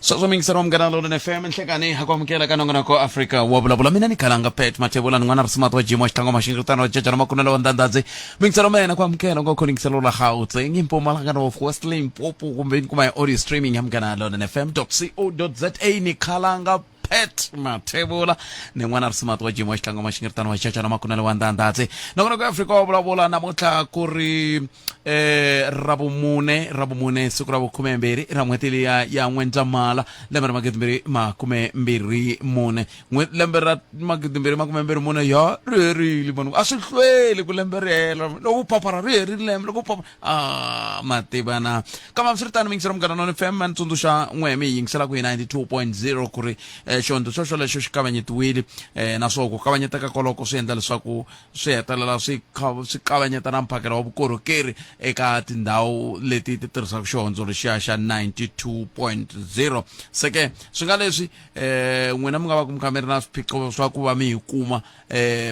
Sweswo mingisero wa Munghana Lonene FM nhlekani ha ku amukela ka nongonoko Afrika wa vulavula. Mina ni khalanga Pet Mathebula ni n'wana risimato wa Jimo xitlhango maxingritano wa jejana makunelo wa ndandadzi. Mingisero mina ku amukela ngo khoningiselo la Gauteng Mpumalanga North West Limpopo kumbe ni kuma hi audio streaming ya Munghana Lonene FM .co.za. Ni khalanga Pet Mathebula ni n'wana risimato wa Jimo xitlhango maxingritano wa jejana makunelo wa ndandadzi. Nongonoko Afrika wa vulavula namuntlha ku ri ravumune siku ra vukhumembirhi ra n'hweti liya ya N'wendzamhala lembe ra 2024. Lembe ra 2024 ya ri herile mani, a swi hlweli ku lembe ri hela, loko phaphara ri herile lembe loko phaphara a mativa na. Kambe hambiswiritano mi yingisela Munghana Lonene FM, ni tsundzuxa n'we mi yi yingiselaka hi 92.0 ku ri xihondzo xo xolexo xi kavanyetiwile, naswona ku kavanyeteka koloko swi endla leswaku swi hetelela swi swi kavanyeta na mphakelo wa vukorhokeri eka tindhawu leti ti tirhisaka xihondzo lexiya xa 92.0. Se ke swi nga leswi n'wina mi nga va ku mi kha mi ri na swiphiqo swa ku va mi yi kuma,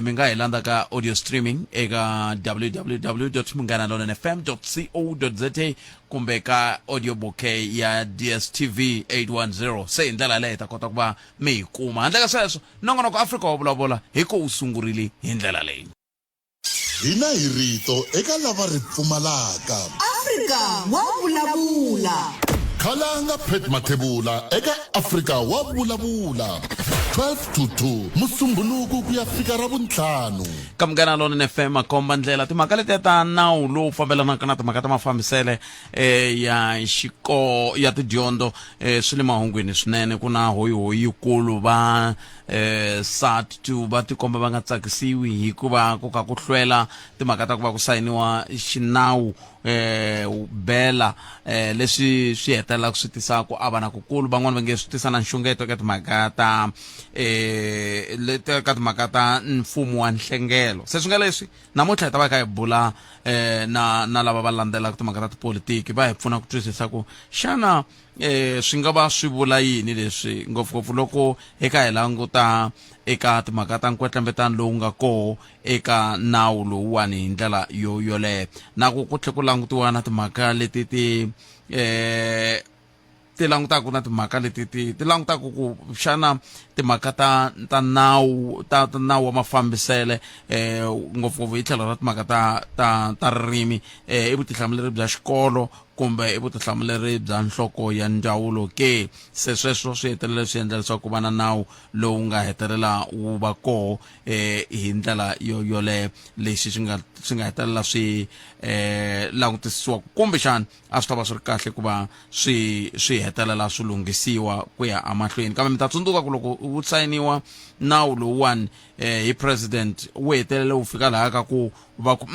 mi nga hi landza ka audio streaming eka www munghana lonene fm co za kumbe ka audio bouquet ya DStv 810. Se hi ndlela yaleyo hi ta kota ku va mi yi kuma. Handle ka sweswo, nongonoko Afrika wa Vulavula hi ku wu sungurile hi ndlela leyi. Hina hi rito eka lava ri pfumalaka. Afrika wa Vulavula. Khalanga Pat Mathebula eka Afrika wa Vulavula 12 to 2 Musumbhunuku ku ya fika Ravuntlhanu. Ka Munghana Lonene FM makomba ndlela timhaka letiya ta nawu lowu fambelanaka na timhaka ta mafambisele ya xiko ya tidyondzo swi le mahungwini swinene. Ku na hoyihoyi yikulu va SADTU va tikomba va nga tsakisiwi hikuva ku ka ku hlwela timhaka ta ku va ku sayiniwa xinawu bela, leswi swi hetelelaka swi tisa ku avana kukulu. Van'wani va nge swi tisa na nxungeto eka timhaka ta leti ka timhaka ta mfumo wa nhlengelo. Se swi nga leswi namuntlha hi ta va kha hi bula na lava va landzelaka timhaka ta tipolitiki, va hi pfuna ku twisisa ku xana swi nga va swi vula yini leswi, ngopfungopfu loko eka hi languta eka timhaka ta nkwetlembetano lowu nga koho eka nawu lowuwani hi ndlela yo yoleyo, na ku ku tlhe ku langutiwa na timhaka leti ti ti langutaka na timhaka leti ti ti langutaka ku xana timhaka ta ta nawu ta, ta nawu wa mafambisele ngopfungopfu hi tlhelo ra timhaka ta ta ta ririmi, i vutihlamuleri bya xikolo kumbe i vutihlamuleri bya nhloko ya ndzawulo ke. Se sweswo swi hetelele swi endla leswaku ku va na nawu lowu nga hetelela wu va koho hi ndlela yo yoleyo, lexi swi nga hetelela swi langutisiwa kumbexana a swi ta va swi ri kahle ku va swi swi hetelela swi lunghisiwa ku ya emahlweni. Kambe mi ta tsundzuka ku loko wu sayiniwa nawu lowuwani hi president, wu hetelele wu fika laha ka ku va ku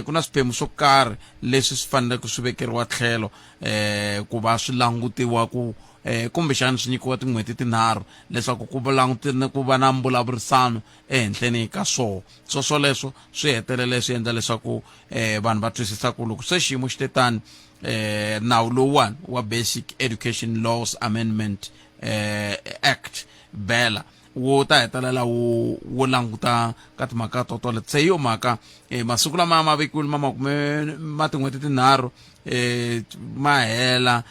ku na swiphemu swo karhi leswi swi faneleke swi vekeriwa tlhelo ku va swi langutiwa ku kumbexana swi nyikiwa tin'hweti tinharhu leswaku ku ku va na mbulavurisano ehenhleni ka swoho. Swoswoleswo swi hetelele swi endla leswaku vanhu va twisisa ku loko se xiyimo xi te tani, nawu lowuwani wa Basic Education Laws Amendment Act bela wu ta hetelela wu wu languta ka timhaka to toleto. Se hi yo mhaka masiku lama ma vekiwile ma makume ma tin'hweti tinharhu ma hela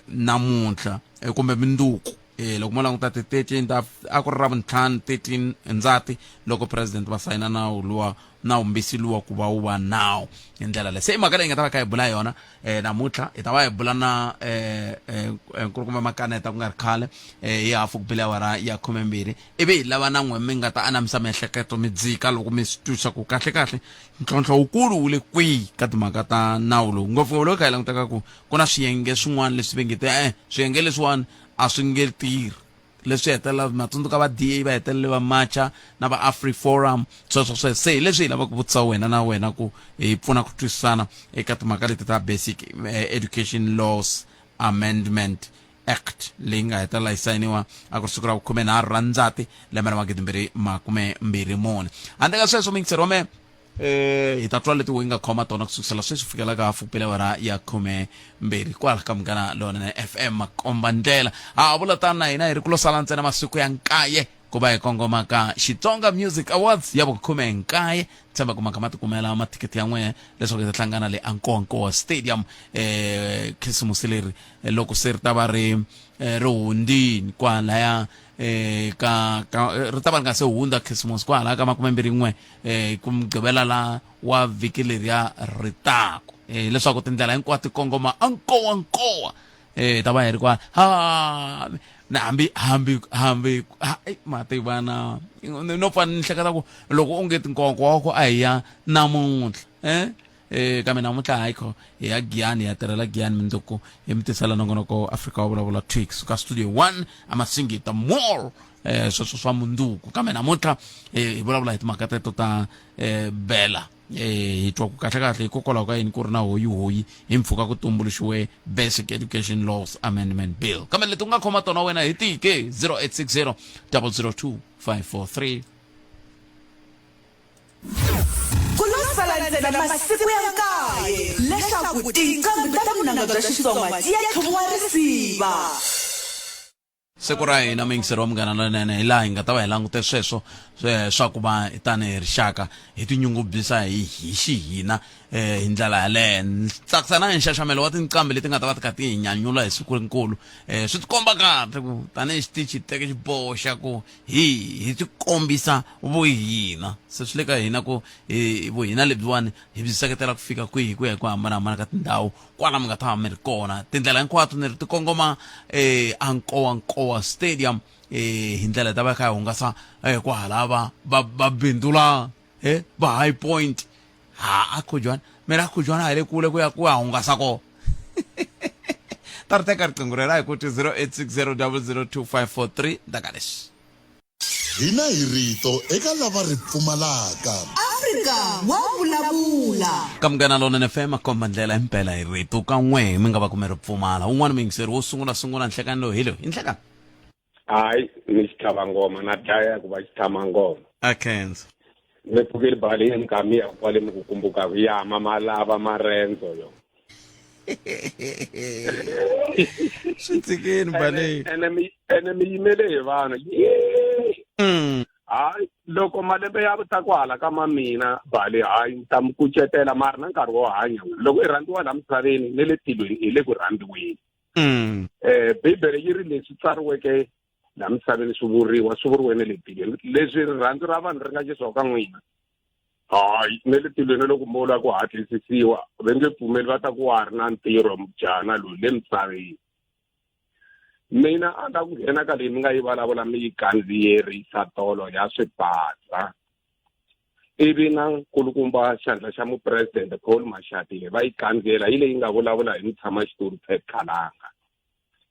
namuntlha kumbe minduku. Loko mo languta ti 13 ta a ku ri Ravuntlhanu 13 Ndzati loko president va sayina nawu luwa, nawu mbisi luwa ku va wu va nawu hi ndlela leyi. Se i mhaka leyi nga ta va kha hi bula yona namuntlha. Hi ta va hi bula na nkulukumba Makaneta ku nga ri khale, hi hafu ku bile awara ya 12, ivi hi lava na n'we mi nga ta anamisa miehleketo mi dzika loko mi swi twisisa ku kahle kahle ntlhontlho wukulu wu le kwihi ka timhaka ta nawu lowu, ngopfungopfu loko kha hi langutaka ku ku na swiyenge swin'wana leswi va nge te swiyenge leswiwani a swi nge tirhi, leswi hetelela ma tsundzuka va DA va hetelele va macha na va Afri Forum sweswo sweswo. Se hi leswi hi lavaka ku vutisa wena na wena ku hi pfuna ku twisisana eka timhaka leti ta Basic Education Laws Amendment Act leyi nga hetelela yi sayiniwa a ku ri siku ra vukhumenharhu ra Ndzati lembe ra 2024. Handle ka sweswo mingiseri wa mehe, hi ta twa leti wu nga khoma tona ku sukisela sweswi fikela ka hafu pele awara ya 12 kwala ka Munghana Lonene FM makomba ndlela. Ha vula tani na hina hi ri ku lo sala ntsena masiku ya nkaye. Ku va hi kongoma ka Xitsonga Music Awards ya vukhume nkaye. Tshemba ku maka ma tikumela mathikithi ya n'wehe leswaku hi ta hlangana le Ankoankoa Stadium Khisimusi leri loko se ri ta va ri ri hundzini kwalaya ka ka ri ta va ri nga se hundza Khisimusi kwalaya ka 21 ku mugqivela la wa vhiki leriya ri taku leswaku tindlela hinkwato ti kongoma Ankoankoa. Ta va hi ri kwa ha na hambi hambi hambi ma tivana no pfa ni hleketa ku loko u nge tinkonko wa ku a hi ya namuntlha kambe namuntlha hayi kho hi ya Giyani, hi ya tirhela Giyani mindzuku hi mi tisela nongonoko Afrika wa vulavula Twix ka Studio 1 amasingita Mall sweswo swa mundzuku. Kambe namuntlha hi vulavula hi timhaka teto ta bela hi twa ku kahle kahle hikokwalaho ka yini ku ri na hoyihoyi hi mpfhuka ku tumbuluxiwe Basic Education Laws Amendment Bill. Kambe leti u nga khoma tona wena hi tihi ke? 0860 002 543. Ku lo sala ntsena masiku ya nkaye leswaku tinqambi ta vunanga bya Xitsonga ti ya tlhomiwa risiva. Siku ra hina muyingiseri wa Munghana Lonene hi laha hi nga ta va hi langute sweswo swa ku va tanihi rixaka hi tinyungubyisa hi hi xihina hi ndlela yaleyo. Ni tsakisa na hi nxaxamelo wa tinqambi leti nga ta va ti kha ti hi nyanyula hi siku rinkulu. Swi tikomba kahle ku tanihi xitichi hi teke xiboho xa ku hi hi tikombisa vuhina. Se swi le ka hina ku hi vuhina lebyiwani hi byi seketela ku fika kwihi ku ya hi ku hambanahambana ka tindhawu kwala mi nga ta va mi ri kona. Tindlela hinkwato ni ri ti kongoma eAnkowankowa Stadium hi ndlela hi ta va hi kha hi hungasa kwahala va va va bindzula va High Point. Ha a Khujwana mina Khujwana a hi le kule ku ya ku ya hungasa kona. Ta ri teka riqingho rera hi ku ti 0860 002 543 ndaka leswi. Hina hi rito eka lava ri pfumalaka. Afrika wa vulavula. Ka Munghana Lonene FM a komba ndlela himpela hi rito ka n'we mi nga va ku mi ri pfumala. Un'wana muyingiseri wo sungula sungula nhlekani lowu hi loyi. I nhlekani. Hayi ni xitlhava ngoma na dlaya ku va xitlhama ngoma. A khensa. Ni pfukile bali ya nkami ya kwale mi ku kumbuka ya mama lava marendzo yo. Swi tshikeni bale. Ene mi ene mi yimele hi vanhu. Hayi loko malembe ya ta ku hala ka ma mina bale hayi ni ta mi kucetela mara na nkarhi wo hanya loko i rhandziwa la misaveni ne le tilweni hi le ku rhandziweni. Bibele yi ri leswi tsariweke la misaveni swi vuriwa swi vuriwe ne le tilweni leswi rirhandzu ra vanhu ri nga xiswona ka n'wina hayi ne le tilweni loko mo lava ku hatlisisiwa va nge pfumeli va ta ku wa ha ri na ntirho mujana loyi le misaveni. Mina a la ku nghena ka leyi mi nga yi vulavula mi yi kandziyerisa tolo ya swibaza ivi na nkulukumba xandla xa mupresidente Paul Mashatile va yi kandziyela hi leyi nga vulavula hi mutshamaxitulu Pat Khalanga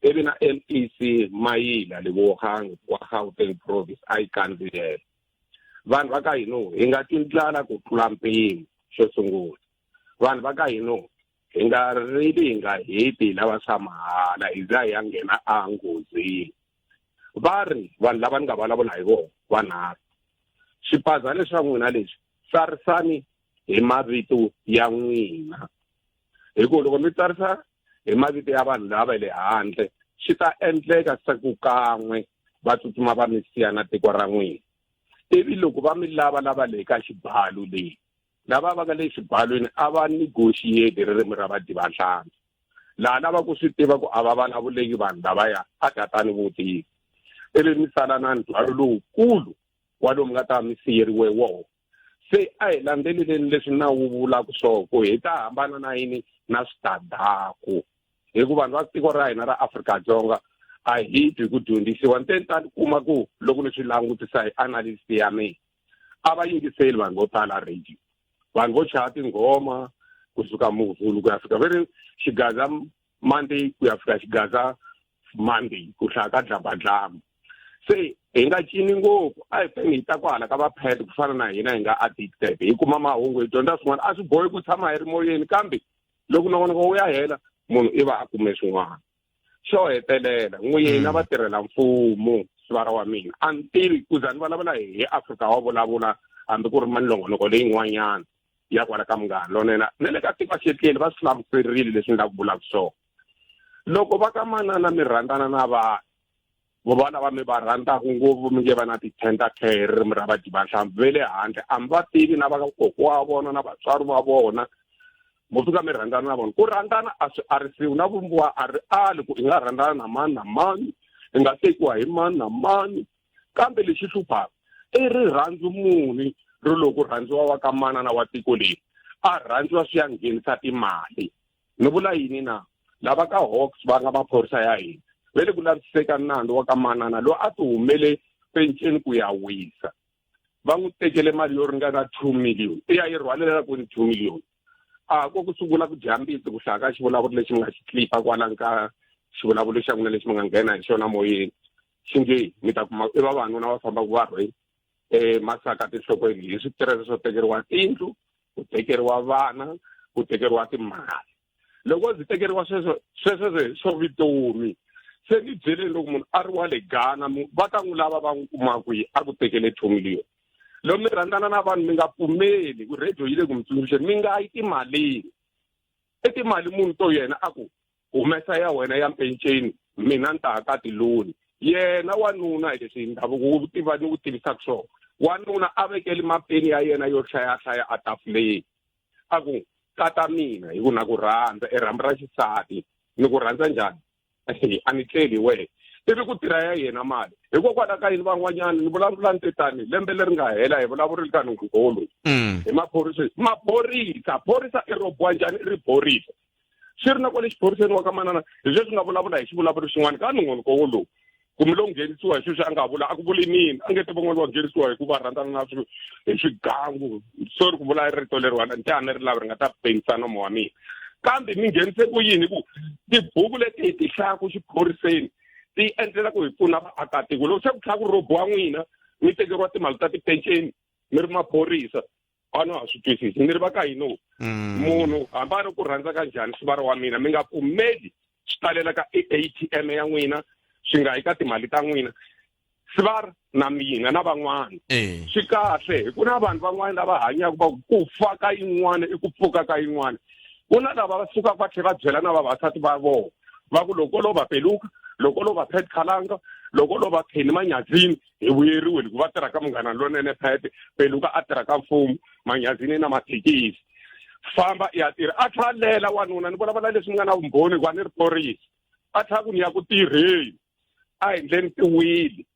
ivi na MEC Mayila Lebogang wa Gauteng Province a yi kandziyela. Vanhu va ka hina hi nga twi ndlala ku tlula mpimo xo sungula. Vanhu va ka hina hi nga rili hi nga heti hi lava swa mahala hi za hi ya nghena enghozini. Va ri vanhu lava ni nga vulavula hi vona vanharhu swipaza leswa n'wina leswi tsarisani hi mavito ya n'wina hi ku loko mi tsarisa hi mavito ya vanhu lava le handle swi ta endleka siku kan'we va tsutsuma va mi siya na tiko ra n'wina ivi loko va mi lava lava le ka xibalo leyi lava va nga le xibalweni a va negotiate ririmi ra vadivanhlambi laha lava ku swi tiva ku a va vulavuleki vanhu lavaya a tatani vutisa ivi mi sala na ndzhwalo lowukulu wa lomu nga ta mi siyeriwe wona. Se a hi landzeleleni leswi nawu wu vulaka swona ku hi ta hambana na yini na switandhaku hikuva vanhu va tiko ra hina ra Afrika-Dzonga a hi twi ku dyondzisiwa ntsena ta kuma ku loko ni swi langutisa hi analyst ya mina a va yingiseli vanhu vo tala radio vanhu vo chaya tinghoma kusuka Muvhulu ku ya fika ve ri Xigaza Monday ku ya fika Xigaza Monday ku hlaya ka dlabadlama se hi nga cini ngopfu a hi feni hi ta kwahala ka vaphete ku fana na hina hi nga addicted hi kuma mahungu hi dyondza swin'wana a swi bohi ku tshama hi ri moyeni kambe loko nongonoko wu ya hela munhu i va a kume swin'wana xo hetelela n'wina vatirhela mfumo sivara wa mina a ni tivi ku za ni vulavula hi Afrika wa vulavula hambi ku ri minongonoko leyin'wanyana ya kwala ka Munghana Lonene na le ka tiko xetleli va swi hlamuserile leswi ni lava ku vulaka swona loko va ka manana mi rhandzana na vanhu. Vo va lava mi va rhandzaka ngopfu mi nge va na ti-tender care hi ririmi ra vadyi va nhlampfi ve le handle a mi va tivi na vakokwa wa vona na vatswari va vona mo fika mi rhandzana na vona ku rhandzana a swi arisiwi na vumbiwa a ri ali ku i nga rhandzana na mani na mani i nga tekiwa hi mani na mani kambe lexi hluphaka i rirhandzu muni ro loko rhandziwa wa ka manana wa tiko leri a rhandziwa swi ya nghenisa timali ni vula yini na lava ka hawks va nga maphorisa ya hina ve le ku lavisiseka nandzu wa ka manana loyi a ti humele penceni ku ya wisa va n'wi tekele mali yo ringana two million i ya yi rhwalelela kwini two million a ko ku sungula ku dya mbitsi ku hlaya ka xivulavuri lexi mi nga xi tlipa kwalani ka xivulavuri xa n'wina lexi mi nga nghena hi xona moyeni xi nge mi ta kuma i vavanuna va fambaka va rhwele um masaka tinhlokweni hi switirese swo tekeriwa tindlu ku tekeriwa vana ku tekeriwa timali loko ndzi tekeriwa sweswo sweswo swo vutomi se ni byeleni loko munhu a ri wa le Ghana va ta n'wi lava va n'wi kuma kwihi a ku tekele two million loko mi rhandzana na vanhu mi nga pfumeli ku radio yi le ku mi tsundzuxeni mi nga yi timalini i timali munhu to yena a ku humesa ya wena ya mpenceni mina ni ta ka tiloni yena wanuna hi leswi ndhavuko wu tiva ni wu tivisaka swona wanuna a vekeli mapeni ya yena yo hlayahlaya a tafuleni a ku tata mina hi ku na ku rhandza i rhambu ra xisati ni ku rhandza njhani a ni tleli wehe ivi ku tirha ya yena mali hikokwalaho ka yini van'wanyana ni vulavula ni te tani lembe leri nga hela hi vulavurile ka nongonoko lowu mm. hi maphorisa maphorisa phorisa i robiwa njhani i ri phorisa swi ri na kwale xiphoriseni wa ka manana hi sweswi nga vulavula hi xivulavuri xin'wana ka nongonoko wolowu kumbe lowu nghenisiwa hi sweswi a nga vula a ku vuli mini a nge te van'wana va nghenisiwa hi ku va rhandzana na swi hi swigangu sorry ku vula rito leriwana ni a ni ri lavi ri nga ta pengisa nomo wa mina kambe mi nghenise ku yini ku tibuku leti hi ti hlayaku xiphoriseni ti endlela ku hi pfuna vaakatiko loko se ku tlhela ku rhobiwa n'wina mi tekeriwa timali ta tipenceni mi ri maphorisa a no ha swi twisisi ni ri va ka hino mm. munhu hambi a ri ku rhandza ka njhani sivara wa mina mi nga pfumeli swi talela ka ATM ya n'wina swi nga yi ka timali ta n'wina sivara na mina na van'wana eh. swi kahle hi ku na vanhu van'wana lava hanyaka va ku fa ka yin'wana i ku pfuka ka yin'wana ku na lava va sukaka va tlhela va byela na vavasati va vona va ku loko lo va peluka loko lo va pet khalanga loko lo va kheni manyazini hi vuyeriwe loko va tirha ka munghana lonene phete peluka a tirha ka mfumo manyazini na mathekisi famba ya tirha a tlhalela wanuna ni vulavula leswi ni nga na vumbhoni hikuva ni ri phorisa a tlha ku ni ya ku tirheni a hi ndleni tiwili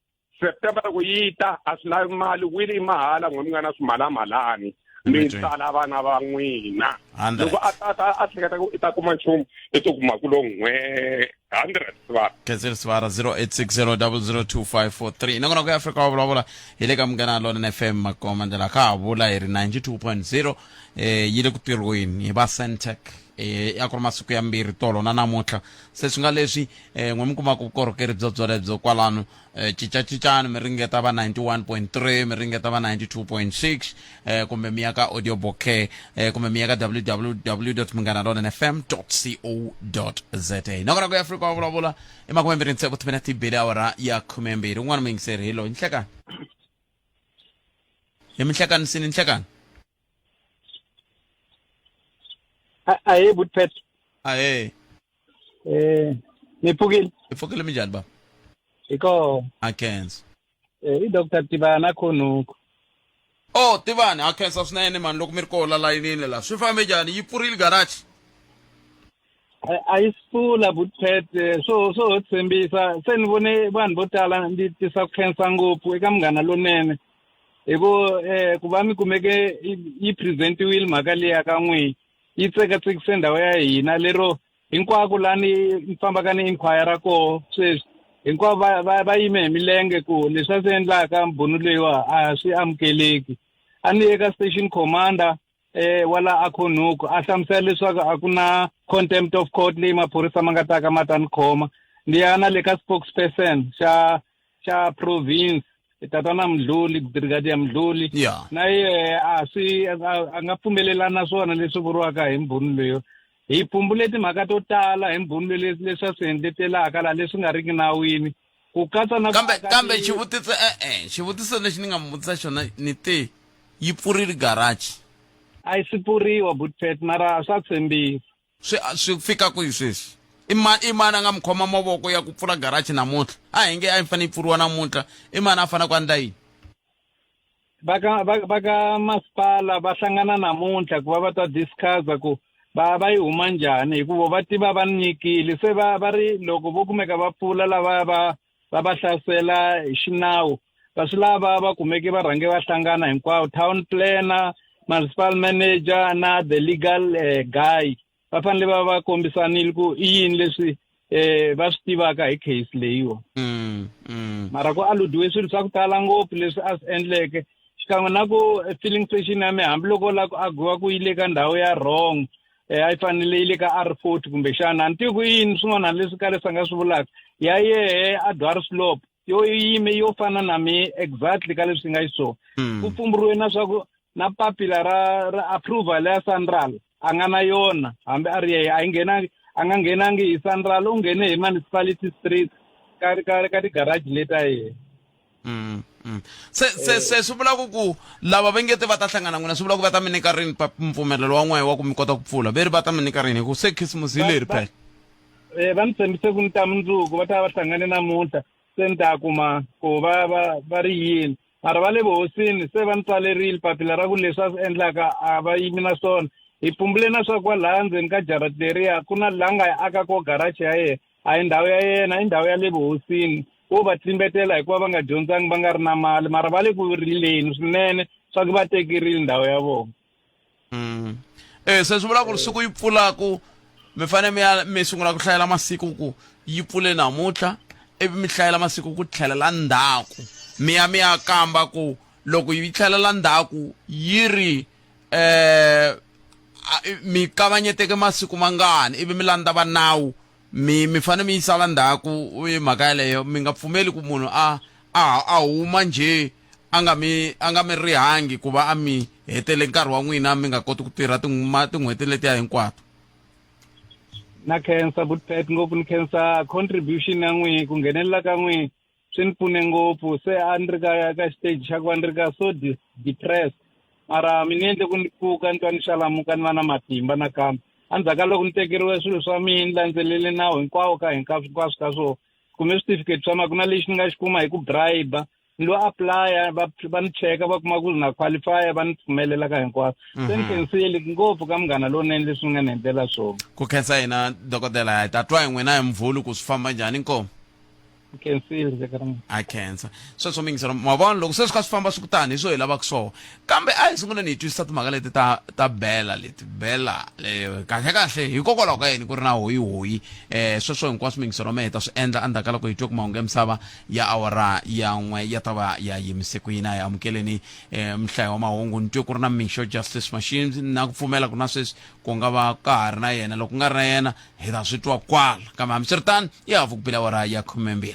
september loko yi ta a swi lavi mali wili i mahala n'we mi nga na swimalamalani mi tsala vana va n'wina loko a tata a hleketa ku i ta kuma nchumu i to kuma ku lo n'we 100 sivara khensile sivara 0860002543 nongonoko ya afrika wa vulavula hi le ka munghana lonene fm makoma ndlela ka ha vula hi ri 92.0 eh yi le ku tirhweni hi va sentec eh a ku ri masiku ya mbirhi tolo na namuntlha se swi nga leswi eh n'we mi kumaka vukorhokeri byo byolebyo kwalano eh, cincacincani mi ringeta va 91.3 mi ringeta va 92.6 eh, kumbe mi ya ka audio bouquet eh, kumbe mi ya ka www munghanalonenfm co za nakona ku ya afrika wa vulavula i makumembirhi ntsevu timinete ti bile awara ya khumembirhi un'wana muyingiseri hi loyi nhlekani hi minhlekani sini nhlekani Ahee Butpet. Ahee. Eh, ni pfukile. Hi pfukile minjhani baba? Hi kona. A khensa. Eh, i Dr. Tivana Khonuku. Oh, Tivani, a khensa swinene mani loko mi ri kona layinini la. Swi fambe njhani? Yi pfurile garage? A yi pfula Butpet, eh, swo swo tshembisa. Se ni vone vanhu vo tala ndzi tisa ku khensa ngopfu eka munghana lonene. Hi ku eh ku va mi kumeke yi presentiwile mhaka liya ka n'wina yi tsekatsekise ndhawu ya hina lero hinkwako laha ni ni fambaka ni inquire koho sweswi hinkwavo va va va yime hi milenge ku leswi a swi endlaka mbhunu leyiwa a swi amukeleki a ni ye ka station commander eh wala a khonuku a hlamusela leswaku a ku na contempt of court leyi maphorisa ma nga ta ka ma ta ni khoma ni ya na le ka spokesperson xa xa province tatana Mdluli brigadier Mdluli yeah. na yehe a swi a nga pfumelelani na swona leswi vuriwaka hi mbhunu leyo hi pfumbule timhaka to tala hi mbhunu leswi leswi a swi endletelaka laha leswi nga riki nawini ku katsa na kambe kambe xivutiso e-e xivutiso lexi ni nga mi vutisa xona ni te yi pfurile garage a yi si pfuriwa butpet mara swa tshembisa swi swi fika kwihi sweswi I ma i mani a nga mi khoma mavoko ya ku pfula garachi namuntlha? A hi nge a yi fanele yi pfuriwa namuntlha, i mani a fanele ku endla yini? Va ka va va ka masipala va hlangana namuntlha ku va va ta discuss-a ku va va yi huma njhani, hikuva va tiva va nyikile se va va ri loko vo kumeka va pfula lava va va va hlasela hi xinawu, va swi lava va kumeke va rhange va hlangana hinkwavo, town planner, municipal manager na the legal guy, va fanele va va kombisanile ku i yini leswi va swi tivaka hi case leyiwa. Mara ku aludiwe swilo swa ku tala ngopfu leswi a swi endleke, xikan'we na ku filling station ya mina, hambiloko la ku agiwa ku yi le ka ndhawu ya wrong, a yi fanele yi le ka R40 kumbexana, a ni tivi ku yini swin'wana leswi ka leswi a nga swi vulaka ya yehe a Dwarsloop yo yime yo fana na mi exactly ka leswi nga xiswona. Ku pfumburiwe na swa ku na papila ra approval ya Sanral a nga na yona, hambi a ri yehe a yi nghenangi, a nga nghenangi hi Sanral, u nghene hi municipality street ka ti-garage leta yehe. Se swi vula ku lava va nge te va ta hlangana n'wina, swi vula ku va ta mi nyika rini mpfumelelo wa n'wehe wa ku mi kota ku pfula? Ve ri va ta mi nyika rini? Hi ku se Khisimusi hi leri phela. Va ni tshembise ku ni ta mundzuku va ta va hlangane namuntlha, se ni ta kuma ku va ri yini. Mara va le vuhosini se va ni tsalerile papila ra ku leswi a swi endlaka a va yimi na swona. Hi pfumbule na swa kwalaya ndzeni ka jarati leriya ku na la nga yi aka ko garage ya yena, a hi ndhawu ya yena, i ndhawu ya le vuhosini. Wo va tlimbetela hikuva va nga dyondzangi, va nga ri na mali, mara va le ku rileni swinene swa ku va tekerile ndhawu ya vona. Se swi vula ku ri siku yi pfulaku mi fanele mi ya mi sungula ku hlayela masiku ku yi pfule namuntlha, ivi mi hlayela masiku ku tlhelela ndzhaku, mi ya mi ya kamba ku loko yi tlhelela ndzhaku yi ri mi kavanyeteke masiku mangani, ivi mi landza va nawu, mi fanele mi yi sala ndzhaku hi mhaka yeleyo. Mi nga pfumeli ku munhu a huma njhe a nga mi rihangi ku va a mi hetele nkarhi wa n'wina, mi nga koti ku tirha tin'hweti letiya hinkwato. Na khensa Butpet ngopfu, ni khensa contribution ya n'wihi, ku nghenelela ka n'wihi swi ni pfune ngopfu. Se a ni ri ka stage xa ku va ni ri ka so depressed, mara mi ni endle ku ni pfuka, ni twa ni xalamuka, ni va na matimba nakambe. Endzhaku ka loko ni tekeriwe swilo swa mina, ni landzelele nawu hinkwawo ka hinkwaswo hinkwaswo ka swona, kume switifiketi swa mina, ku na lexi ni nga xi kuma hi ku bribe, ni lo apply, va ni cheka, va kuma ku na qualify, va ni pfumelela ka hinkwaswo. Se ni khensile ngopfu ka Munghana Lowunene leswi ni nga ni endlela swona. Ku khensa hina, dokodela. Hi ta twa hi n'wina hi Mvhulu ku swi famba njhani. Inkomu. Khensile ndzeka. A khensa sweswo mingiselo ma vona loko se swi kha swi famba swi ku tani hi swo hi lavaka swona, kambe a hi sunguleni hi twisisa timhaka leti ta bela leti bela kahle kahle hikokwalaho ka yini ku ri na hoyihoyi. Sweswo hinkwaswo mingiselo me hi ta swi endla endzhaku ka loko hi twe ku mahungu ya misava ya awara ya 1 ya ta va ya yimise ku yini. A hi amukeleni muhlayi wa mahungu. Ni twe ku ri na Mixo Justice Machines na ku pfumela ku na sweswi ku nga va ka ha ri na yena, loko ku nga ri na yena hi ta swi twa kwala, kambe hambiswiritano ya hafu ku bile awara ya 12.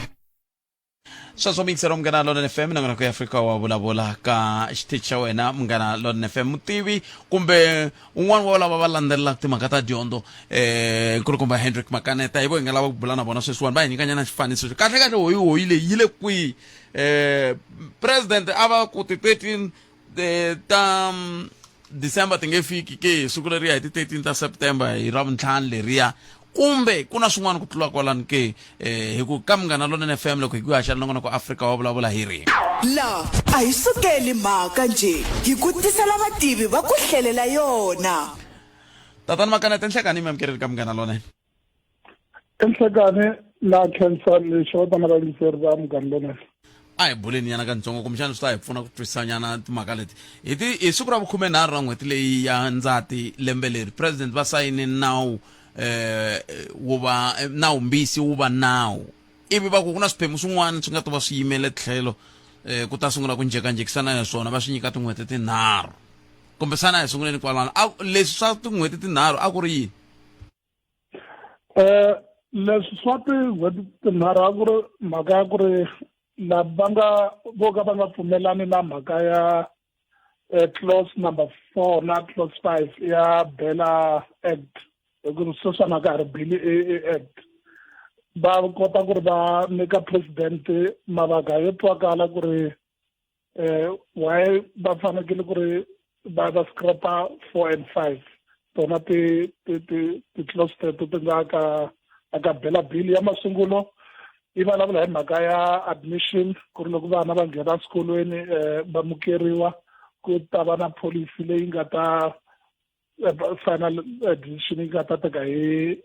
Sweswo miyingiselo Munghana Lonene FM, nongonoko ya Afrika wa vulavula ka xitichi xa wena Munghana Lonene FM. Mutivi kumbe un'wana wa lava va landzelelaka timhaka ta dyondzo, nkulukumba Hendrik Makaneta, hi vo hi nga lava ku bula na vona sweswiwani, va hi nyikanyana xifaniso xo kahle kahle hoyihoyi leyi yi le kwihi. President a va ku ti 13 ta December ti nge fiki ke, siku leriya hi ti 13 ta September hi Ravuntlhanu leriya, kumbe ku na swin'wana ku tlula kwalano ke? Hi ku ka Munghana Lonene FM, loko hi ku haxa nongonoko Afrika wa vulavula hi ri La a hi sukeli mhaka njhe, hi ku tisela vativi va ku hlelela yona. Tatana Makaneta, nhlekani, mi amukeleni ka Munghana Lonene. Enhlekani, na khensa ni xeweta na vayingiseri va Munghana Lonene. A hi buleni nyana kantsongo, kumbexana swi ta hi pfuna ku twisisanyana timhaka leti. Hi siku ra vukhumenharhu ra n'hweti leyi ya Ndzati lembe leri, president va sayine nawu wo va nawu mbisi wu va nawu, ivi va ku ku na swiphemu swin'wana swi nga ta va swi yimele tlhelo, ku ta sungula ku njhekanjhekisana ya swona, va swi nyika tin'hweti tinharhu. Kumbexana hi sunguleni kwalano, a leswi swa tin'hweti tinharhu a ku ri yini? Leswi swa tin'hweti tinharhu a ku ri mhaka ya ku ri lava va nga vo ka va nga pfumelani na mhaka ya clause number 4 na clause 5 ya BELA Act, hi ku sweswiwani a ka ha ri bili i act, va kota ku ri va nyika president mavaka yo twakala ku ri why va fanekele ku ri va scrapa 4 and 5, tona ti ti ti ti clause teto ti nga ka. Aka bela bill ya masungulo yi vulavula hi mhaka ya admission, ku ri loko vana va nghena eswikolweni um va mukeriwa, ku ta va na policy leyi nga ta final decision yi nga ta teka hi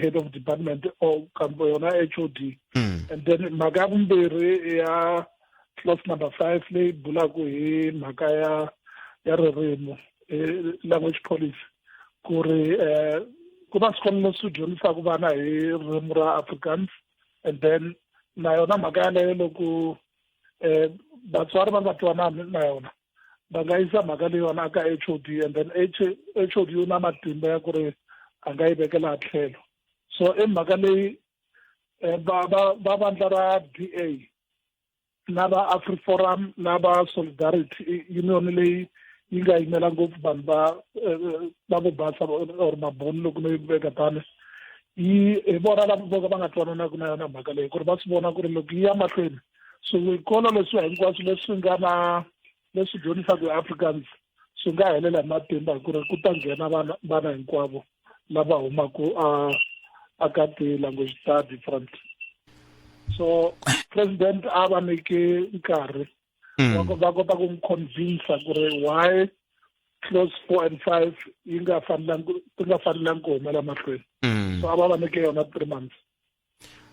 head of department or kambe yona HOD. And then mhaka ya vumbirhi ya clause number 5 leyi bulaka hi mhaka ya ririmi, language policy, ku ri ku na swikolo leswi dyondzisaka vana hi ririmi ra Afrikaans. And then na yona mhaka yaleyo, loko vatswari va nga twanani na yona, va nga yisa mhaka leyiwani aka HOD, and then HOD u na matimba ya ku ri a nga yi vekela tlhelo. So i mhaka leyi va vandla ra DA na va AfriForum na va Solidarity Union leyi yi nga yimela ngopfu vanhu va vo basa or maboni, loko no yi veka tani, yi hi vona lava vo ka va nga twananaka na yona mhaka leyi, ku ri va swi vona ku ri loko yi ya mahlweni, swikolo leswiwa hinkwaswo leswi nga na leswi dyondzisaka hi Afrikaans swi nga helela hi matimba, hi ku ri ku ta nghena vana hinkwavo lava humaka a ka ti-language ta different. So president a va nyike nkarhi va kota ku n'wi convince ku ri why clause 4 and 5 yi nga fanelangi, ti nga fanelangi ku humela mahlweni. So a va nyike yona 3 months.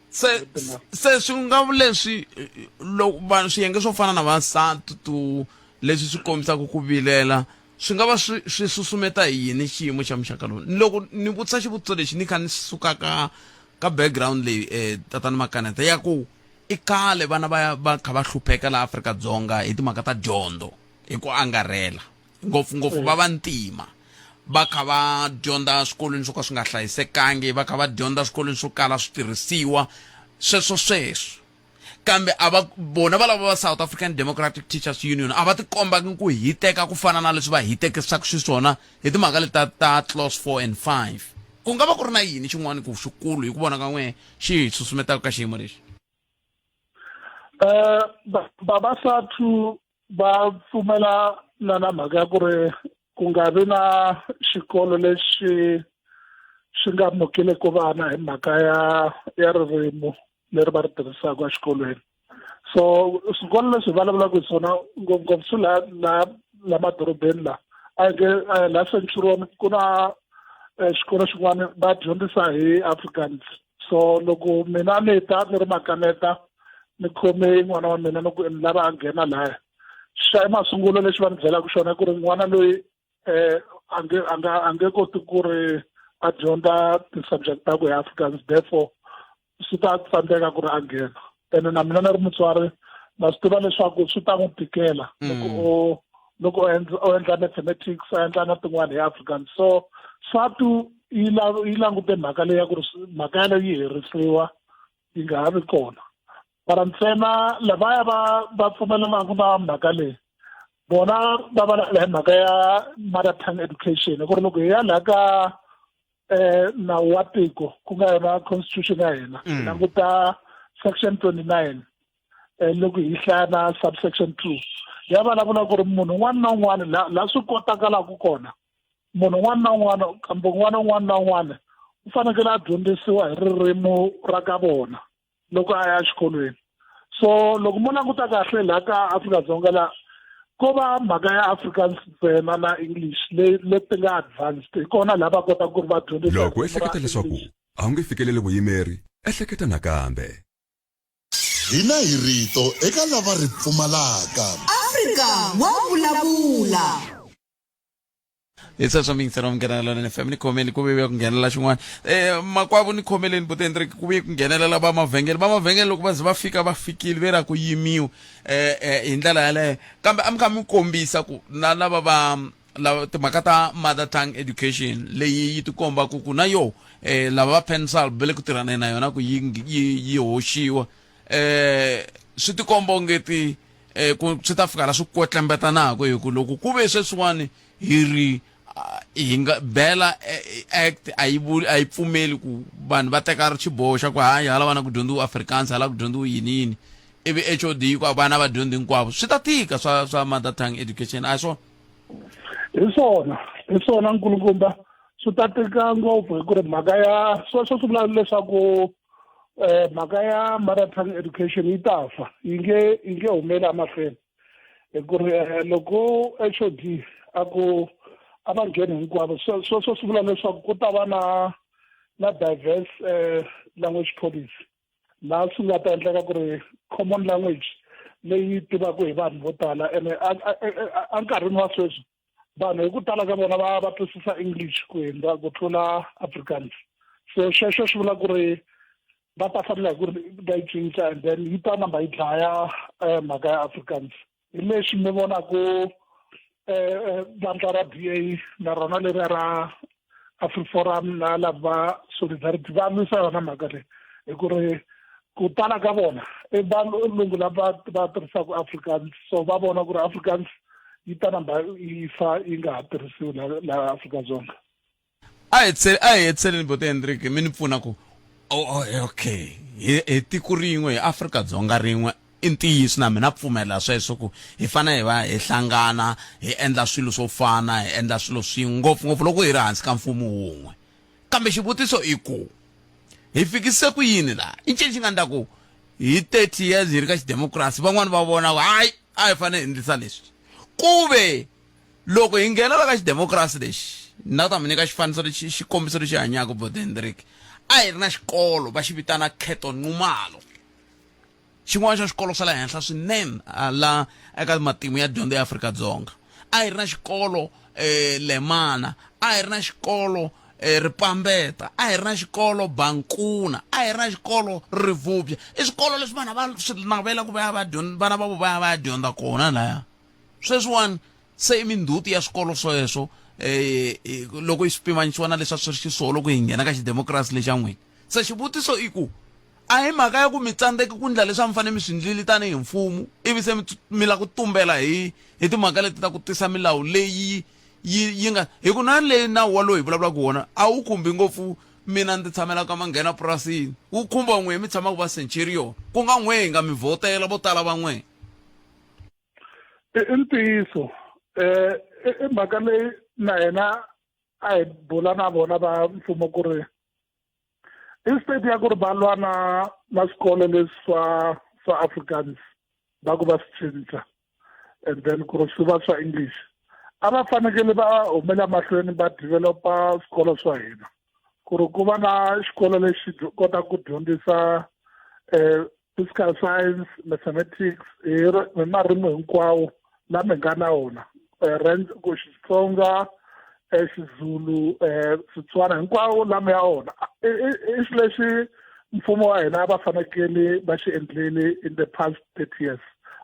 Se swi nga leswi loko vanhu swiyenge swo fana na vasati tu leswi swi kombisaka ku vilela, swi nga va swi susumeta hi yini xiyimo xa muxaka lowu? Loko ni vutisa xivutiso lexi, ni kha ni suka ka background leyi, tatana Makaneta, ya ku i khale vana va kha va hlupheka laha Afrika-Dzonga hi timhaka ta dyondzo hi ku angarhela, ngopfungopfu va vantima, va kha va dyondza swikolweni swo ka swi nga hlayisekangi, va kha va dyondza swikolweni swo kala switirhisiwa, sweswo sweswo. Kambe a va vona va lava va South African Democratic Teachers Union a va tikombangi ku hiteka ku fana na leswi va hitekisaka xiswona hi timhaka leta ta clause 4 and 5. Ku nga va ku ri na yini xin'wana ku xikulu hi ku vona ka n'we xi hi susumetaka ka xiyimo lexi? Vavasati va pfumela na mhaka ya ku ri ku nga vi na xikolo lexi xi nga amukeleki vana hi mhaka ya ririmi leri va ri tirhisaka exikolweni. So swikolo leswi hi vulavulaka hi swona ngopfungopfu swi la madorobeni, la a hi nge la Centurion ku na xikolo xin'wana va dyondzisa hi Afrikaans. So loko mina ni ta ni ri Makaneta, ni khome n'wana wa mina ni ku ni lava a nghena laya, xa masungulo lexi va ni byelaka xona ku ri n'wana loyi a nge koti ku ri a dyondza ti-subject ta ku hi Afrikaans, therefore swi ta tsandzeka ku ri a nghena. Ene na mina ni ri mutswari na swi tiva leswaku swi ta n'wi tikela loko o endla mathematics, a endla na tin'wana hi Afrikaans. So SATU yi langute mhaka leyi ya ku ri mhaka yaleyo yi herisiwa, yi nga ha vi kona. Mara ntsena lavaya va pfumelanaka na mhaka leyi, vona va vulavula hi mhaka ya mother tongue education, ku ri loko hi ya laha ka nawu wa tiko, ku nga yona constitution ya hina, languta section 29, loko hi hlaya na subsection 2, ya vulavula ku ri munhu un'wana na un'wana la swi kotakalaka kona, munhu un'wana na un'wana kambe un'wana un'wana na un'wana u fanekele a dyondzisiwa hi ririmi ra ka vona loko a ya exikolweni. So loko mo languta kahle laha ka Afrika-Dzonga, la ko va mhaka ya Afrikaans ntsena na English leti nga advanced, hi kona laha va kotaka ku ri va dyondzisa. Loko u ehleketa leswaku a wu nge fikeleli vuyimeri, ehleketa nakambe. Hina hi rito eka lava ri pfumalaka. Afrika wa vulavula. Hi sweswo, miyingiselo wa Munghana Lonene FM, ni khomeli ku vuye ku nghenelela xin'wana, makwavo, ni khomeleni butendri ku vuye ku nghenelela va mavhengele. Va mavhengele loko va ze va fika, va fikile ve ra ku yimiwa hi ndlela yaleyo. Kambe a mi kha mi kombisa ku na lava va lava timhaka ta mother tongue education leyi yi tikomba ku na yo lava va pencil va le ku tirhaneni na yona ku yi hoxiwa, swi tikomba ongeti ku swi ta fika la swi kwetlembetanaku, hi ku loko ku ve sweswiwani hi ri hi nga bela act a yi vuli, a yi pfumeli ku vanhu va teka xiboho xa ku hayi, hala vana ku dyondziwa Afrikaans, hala ku dyondziwa yini yini, ivi HOD yi ku vana va dyondzi hinkwavo, swi ta tika swa mother tongue education, a hi swona? Hi swona, hi swona, nkulukumba. Swi ta tika ngopfu hi ku ri mhaka ya sweswo swi vula leswaku um mhaka ya mother tongue education yi ta fa yi nge yi nge humeli emahlweni hi ku ri eh, loko h o d a ku a va ngheni hinkwavo sweswo swi vula leswaku ku ta va na na diverse um language policy laha swi nga ta endleka ku ri common language leyi tivaka hi vanhu vo tala ene enkarhini wa sweswi vanhu hi ku tala ka vona va va twisisa english ku hundza ku tlula afrikaans so xexo xi vula ku ri va ta fanela hi ku ri va yi cinca and then yi ta namba yi dlaya eh, mhaka ya afrikaans hi lexi mi vonaku eh, eh, vandla ra b a na rona leriya ra afriforum na lava solidarity va lwisa yona mhaka leyi hi ku ri ku tala ka vona i valungu lava va tirhisaka afrikaans so va vona ku ri afrikaans yi ta namba yi fa yi nga ha tirhisiwi laha Afrika-Dzonga a hi a hi hetiseleni bote Hendrik mi ni pfuna ku oh, oh, okay hi hi tiko rin'we hi Afrika-Dzonga rin'we i ntiyiso na mina pfumela sweswo ku hi fanele hi va hi hlangana hi endla swilo swo fana hi endla swilo swin'we ngopfungopfu loko hi ri hansi ka mfumo wun'we kambe xivutiso i ku hi fikise ku yini laha i ncini xi nga ndla ku hi 30 years hi ri ka xidemokirasi van'wani va vona ku hayi a hi fanele hi endlisa leswi ku ve loko hi nghena la ka xidemokirasi lexi na ta mi nyika xifaniso lexi xikombiso lexi hanyaka bodendrik a hi ri na xikolo va xi vitana kheto nxumalo xin'wana xa swikolo swa le henhla swinene la eka matimu ya dyondzo ya Afrika-Dzonga a hi ri na xikolo eh, Lemana a hi ri na xikolo eh, Ripambeta a hi ri na xikolo Bankuna a hi ri na xikolo Rivubya i swikolo leswi vanhu va swi navela ku va ya va vana va vo va ya va ya dyondza kona laya sweswiwani se i mindhuti ya swikolo sweswo eh, eh loko yi swi pimanisiwa na leswi a swi ri xiswona loko hi nghena ka xidemokirasi lexa n'wina se xivutiso i ku A hi mhaka ya ku mi tsandzeke ku ndla leswi a mi fanele mi swi ndlile tanihi mfumo ivi se mi mi lava ku tumbela hi hi timhaka leti ta ku tisa milawu leyi yi yi nga hi ku na leyi nawu walowu hi vulavulaka wona a wu khumbi ngopfu mina ndzi tshamela ka manghena purasini wu khumba n'we mi tshamaka va Centurion ku nga n'we hi nga mi vhotela vo tala va n'we. I ntiyiso um i mhaka leyi na hina a hi bula na vona va mfumo ku ri instead ya ku ri va lwa na na swikolo leswi swa swa Afrikaans va ku va swi cinca and then ku ri swi va swa English a va fanekele va humela mahlweni va developa swikolo swa hina ku ri ku va na xikolo lexi kotaka ku dyondzisa um physical science mathematics hi hi marimi hinkwawo lama hi nga na wona eh, ku Xitsonga eh, Xizulu eh, Setswana hinkwawo lama ya wona i xilo lexi mfumo wa hina va fanekele va xi endlile in the past 30 years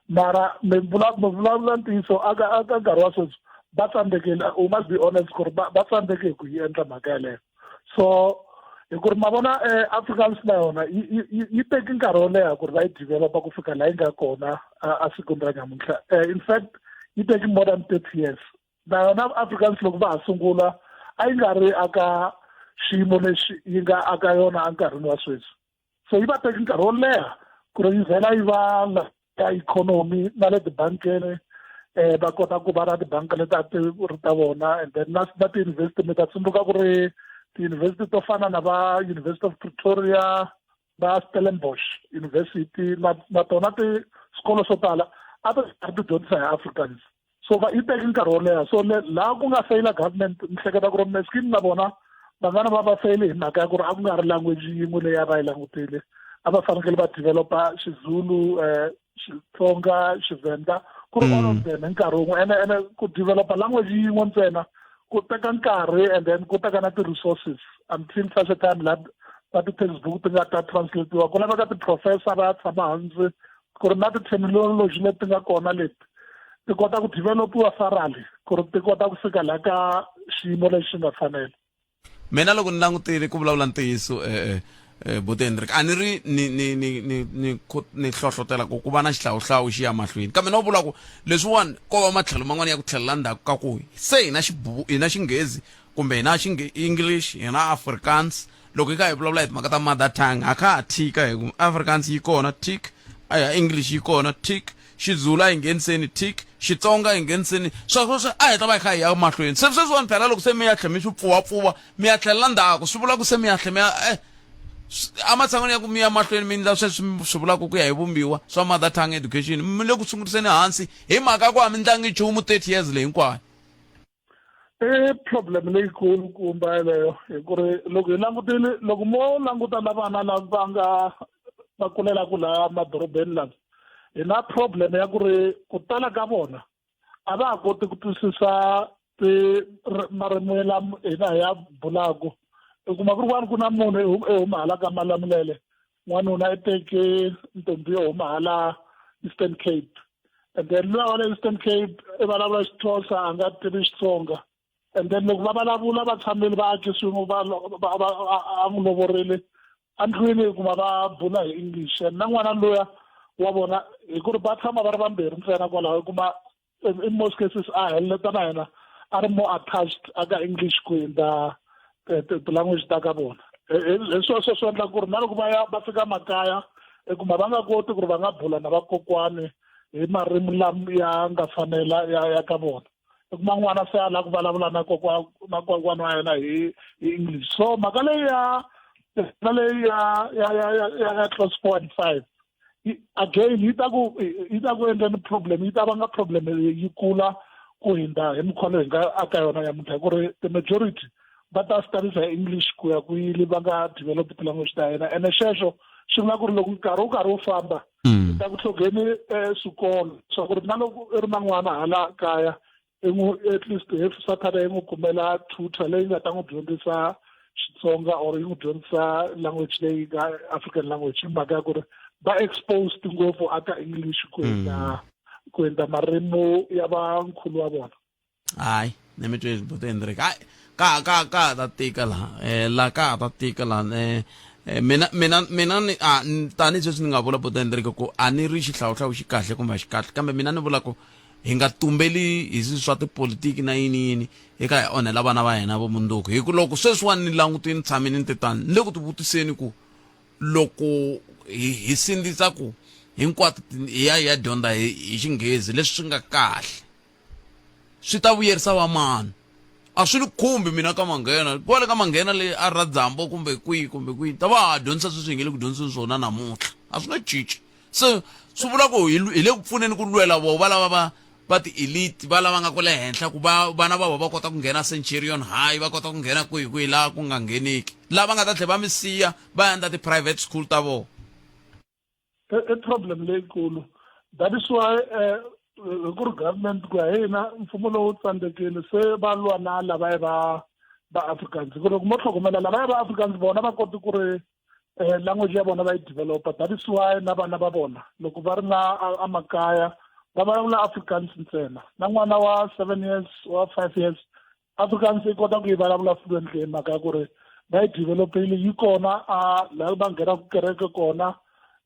mara mi vulavula ntiyiso aka aka nkarhi wa sweswi va tsandzekile u must be honest ku ri va tsandzeke hi ku yi endla mhaka yeleyo so hi ku ri ma vona eh, Afrikaans na yona yi teki nkarhi wo leha ku ri va yi developa ku fika laha yi nga kona a sikwini ra nyamuntlha eh, in fact yi teki more than 30 years na yona Afrikaans loko va ha sungula a yi nga ri aka xiyimo lexi yi nga aka yona enkarhini wa sweswi so yi va teki nkarhi wo leha ku ri yi vhela yi va ya ikhonomi na le tibankeni eh va kota ku va na tibanka leti a ti ri ta vona and then na na ti-university mi ta tsundzuka ku ri ti-university to fana na va University of Pretoria va Stellenbosch University na na tona ti swikolo swo tala a ti karhi ti dyondzisa hi Afrikaans so va yi teke nkarhi wo leha so laha ku nga feyila government ni hleketa ku ri meskin na vona va nga na va va feyile hi mhaka ya ku ri a ku nga ri language yin'we leyi a va yi langutile a va fanekele va developa xizulu um xitsonga xivenda ku ri all of mm. them hi nkarhi wun'we ene ene ku developa language yin'we ntsena ku teka nkarhi and then ku teka na ti-resources until such a time la na ti-textbook ti nga ta translatiwa ku laveka ti-professor va ya tshama hansi ku ri na ti-terminology leti nga kona leti ti kota ku developiwa thoroughly ku ri ti kota ku fika laha ka xiyimo lexi nga fanela mina loko ni langutile ku vulavula ntiyiso eh, eh, buti Hendrik a ni ri ni ni ni ni ni ni hlohlotela ku ku va na xihlawuhlawu xi ya mahlweni kambe no vula ku leswiwani ko va matlhelo man'wana ya ku tlhelela ndzhaku ka ku se hi na hi na xinghezi kumbe hi na English hi na Afrikaans loko hi kha hi vulavula hi timhaka ta mother tongue a kha ha thika hi ku Afrikaans yi kona tick aya English yi kona tick Xizulu a hi ngheniseni tick. Xitsonga hi ngheniseni sweswo swi a hi ta va hi kha hi ya mahlweni. Se sweswiwani phela loko se mi ya tlhe mi swi pfuwapfuwa mi ya tlhelela ndzhaku swi vula ku se mi ya tlhe mi ya eh ematshan'wini ya ku mi ya mahlweni mi endla sweswi mi swi vulaka ku ya hi vumbiwa swa mother tongue education mi le ku sunguriseni hansi hi mhaka ku a mi ndlangi nchumu 30 years leyi hinkwayo. I problem leyikulu kumba yeleyo hi ku ri loko hi langutile loko mo languta na vana lava nga va kulelaku laha madorobeni lama hi na problem ya ku ri ku tala ka vona a va ha koti ku twisisa ti marimi lama hina hi ya bulaku u kuma ku ri kwani ku na munhu i huma hala ka Malamulele n'wanuna i teke ntombi yo huma hala Eastern Cape and then luya wa le Eastern Cape i vulavula Xixhosa a nga tivi Xitsonga and then loko va vulavula va tshamile va aki swin'we va a n'wi lovorile endlwini u kuma va bula hi English and na n'wana luya wa vona hi ku ri va tshama va ri vambirhi ntsena kwalaho u kuma in most cases a heleleta na yena a ri more attached aka English ku hundza ti-language ta ka vona hi sweswo swi endla ku ri na loko va ya va fika makaya i kuma va nga koti ku ri va nga bula na vakokwani hi marimi lama ya nga fanela ya ya ka vona i kuma n'wana se a lava ku vulavula na kokwana na kokwana wa yena hi hi English so mhaka leyi ya mhaka leyi ya ya ya ya ya clause 4 and 5 again yi ta ku yi ta ku endleni problem yi ta vanga problem yi kula ku hindza hi mukhuva loyi hi nga aka yona nyamuntlha hi ku ri the majority va ta studies hi English ku ya kwini va nga develop ti-language ta yena ene xexo xi vula ku ri loko nkarhi wu karhi wu famba ta ku tlhogeni swikolo swa ku ri na loko i ri na n'wana hala kaya i n'wi at least hi Saturday i n'wi kumela tutor leyi nga ta n'wi dyondzisa Xitsonga or yi n'wi dyondzisa language leyi nga African language hi mhaka ya ku ri va exposed ngopfu aka English ku hundza ku hundza marimi ya vankhulu wa vona. Hayi ni mi twe buti Hendrik hayi ka ka ka ha ta tika laha la ka ha ta tika laha mina mina mina ni a tanihi sweswi ni nga vula buti Hendrik ku a ni ri xihlawuhlawu xi kahle kumbe a xi kahle kambe mina ni vula ku hi nga tumbeli hi swilo swa tipolitiki na yini yini hi ka hi onhela vana va hina vumundzuku hi ku loko sweswiwani ni langutini ni tshamile ni titani ni le ku tivutiseni ku loko hi hi sindzisa ku hinkwato hi ya hi ya dyondza hi hi xinghezi leswi swi nga kahle swi ta vuyerisa va mani a swi ni khumbi mina ka manghena kwale ka manghena le a radzambo kumbe kwihi kumbe kwihi ta va ha dyondzisa sweswi hi nge le ku dyondziseni swona namuntlha a swi nga cinci se swi vula ku hi le ku pfuneni ku lwela vo va lava va va ti-elite va lava nga kwale henhla ku va vana va vona va kota ku nghena Centurion High va kota ku nghena kwihi kwihi laha ku nga ngheneki lava nga ta tlhela va mi siya va endla ti-private school ta vona. I problem leyikulu that is why hi ku ri government ku ya hi hina mfumo lowu tsandzekile se va lwa na lavaya va va Afrikaans hi ku loko mo tlhogomela lavaya va Afrikaans vona va kote ku ri language ya vona va yi developer that is why na vana va vona loko va ri na emakaya va vulavula Afrikaans ntsena na n'wana wa 7 years wa 5 years Afrikaans yi kota ku yi vulavula fluently hi mhaka ya ku ri va yi developile yi kona a laha va nghenaka kereke kona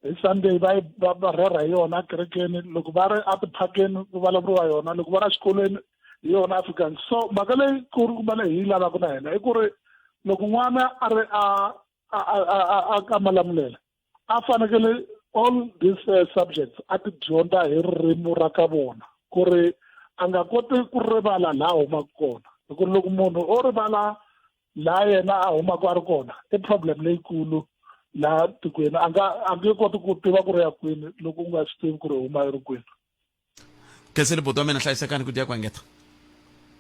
hi Sunday va yi va rhurha hi yona ekerekeni loko va ri etiphakeni ku vulavuriwa yona loko va ri exikolweni hi yona Afrikaans so mhaka leyi ku ri kumbe leyi hi yi lavaka na hina i ku ri loko n'wana a ri a a a a ka Malamulele a fanekele all these subjects a ti dyondza hi ririmi ra ka vona ku ri a nga koti ku rivala laha humaka kona hi ku loko munhu o rivala laha yena a humaka a ri kona i problem leyikulu laha tikweni a nga a nge koti ku tiva ku ri ya kwini loko u nga swi tivi ku ri huma i ri kwini. Khensile buti wa mina hlayisekani ku dya ku engeta.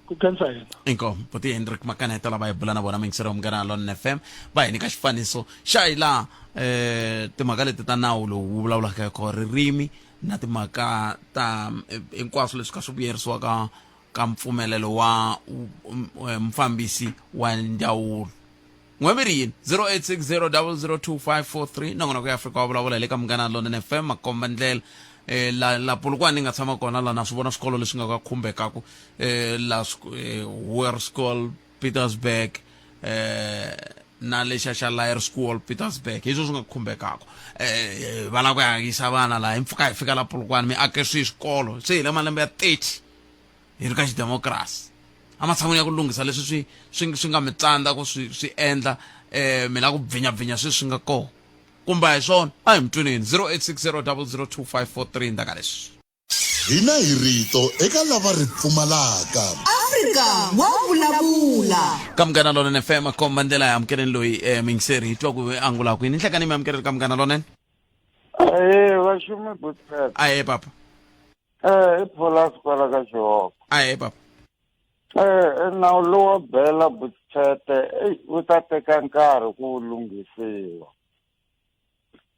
Ku khensa hina. Inkomu buti Hendrik Makaneta lava hi bula na vona muyingiseri wa Munghana Lonene FM va hi nyika xifaniso xa hi laha eh timhaka leti ta nawu lowu wu vulavulaka hi kona ririmi na timhaka ta hinkwaswo leswi ka swi vuyerisiwaka ka mpfumelelo wa mufambisi wa ndzawulo n'we mi ri yini 0860002543 nongonoko ya Afrika wa vulavula hi le ka Munghana Lonene FM makomba ndlela eh, la la Polokwane ni nga tshama kona la na swi vona swikolo leswi nga ka khumbekaku eh, la eh, Hoërskool Pietersburg eh, na lexa xa Laerskool Pietersburg hi swo swi nga khumbekaku eh, va lava ku ya yisa vana laha hi mpfhuka hi fika la Polokwane mi ake swi swikolo se hi le malembe ya 30 hi ri ka xidemokirasi ematshan'wini ya ku lunghisa leswi swi swi swi nga mi tsandza ku swi swi endla eh mi lava ku bvinyabvinya sweswi swi nga kona kumbe a hi swona a hi mi tweneni 0860 002543 ndzhaku ka leswi. Hina hi rito eka lava ri pfumalaka. Afrika wa vulavula. Ka Munghana Lonene FM komba ndlela ya amukeleni loyi eh, muyingiseri hi twa ku angula kwini nhlekani mi amukeleni ka Munghana Lonene. Ahee, vaxumi Butpet. Ahee papa. Eh, i Pholasi kwala ka Xihoko. Ahee papa. Eh, nawu lowa bela Butpete, ei wu ta teka nkarhi ku wu lunghisiwa.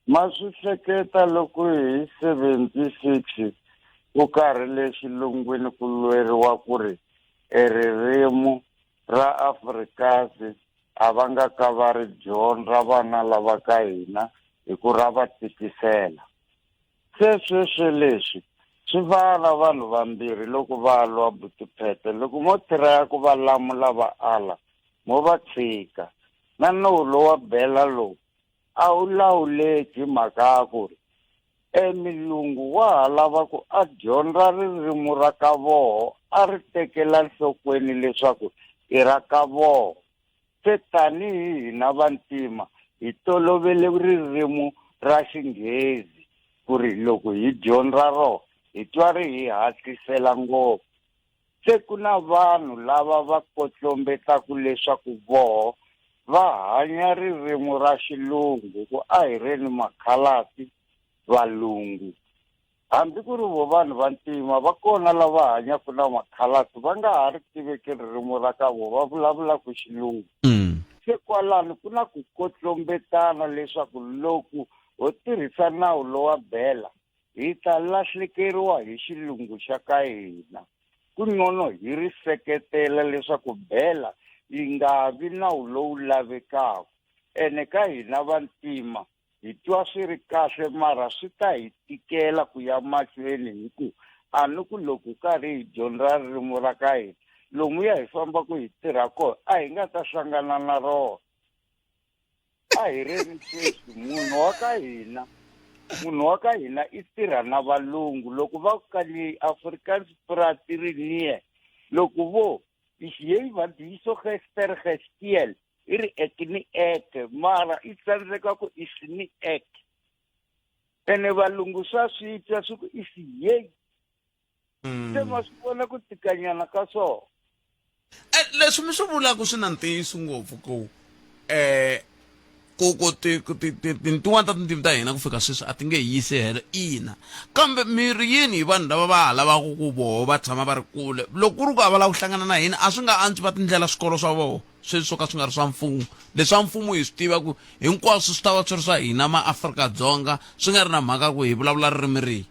Ma swi hleketa loko hi 76 ku karhi le xilungwini ku lweriwa ku ri e ririmi ra Afrikaans a va nga ka va ri dyondza vana lava ka hina hi ku ra va tikisela. Se sweswo leswi swi vana vanhu vambirhi loko va lwa butiphete loko mo tiraya ku va lamula va ala mo va tshika na nawu lowa bela lowu a wu lawuleki hi mhaka ya ku ri e milungu wa ha lava ku a dyondza ririmi ra ka voho a ri tekela nhlokweni leswaku i ra ka voho se tanihi hina vantima hi tolovele ririmi ra xinghezi ku ri loko hi dyondza rona hi twa ri hi hatlisela ngopfu Se ku na vanhu lava va kotlombetaka leswaku voho va hanya ririmi ra xilungu ku a hi reni makhalati, valungu. Hambi ku ri vo vanhu va ntima va kona lava hanyaka na makhalati va nga ha ri tiveki ririmi ra ka vo va vulavulaka xilungu. Se kwalano ku na ku kotlombetana leswaku loko ho tirhisa nawu lowa bela hi ta lahlekeriwa hi xilungu xa ka hina. Ku ngcono hi ri seketela leswaku bela yi nga vi nawu lowu lavekaka. Ene ka hina vantima hi twa swi ri kahle mara swi ta hi tikela ku ya mahlweni hi ku a ni ku loko karhi hi dyondza ririmi ra ka hina lomuya hi fambaka hi tirha kona a hi nga ta hlangana na rona. A hi reni sweswi munhu wa ka hina munhu wa ka hina i tirha na valungu loko va ku ka leyi Afrikaans praat ri nie loko vo is jy wat hierso gister gesteel i ri ek ni ek mara i tsandzeka ku is ni ek ene valungu swa swi twa swi ku is jy se ma swi vona ku tikanyana ka swona Eh, leswi mi swi vulaka swi na ntiyiso ngopfu ku eh ku ku ti ku ti ti tin'wana ta tindzimi ta hina ku fika sweswi a ti nge yisi helo ina kambe mi ri yini hi vanhu lava va ha lavaka ku voho va tshama va ri kule loko ku ri ku a va lava ku hlangana na hina a swi nga antswi va tindlela swikolo swa voho sweswi swo ka swi nga ri swa mfumo leswa mfumo hi swi tiva ku hinkwaswo swi ta va swi ri swa hina maAfrika-Dzonga swi nga ri na mhaka ku hi vulavula ririmi rihi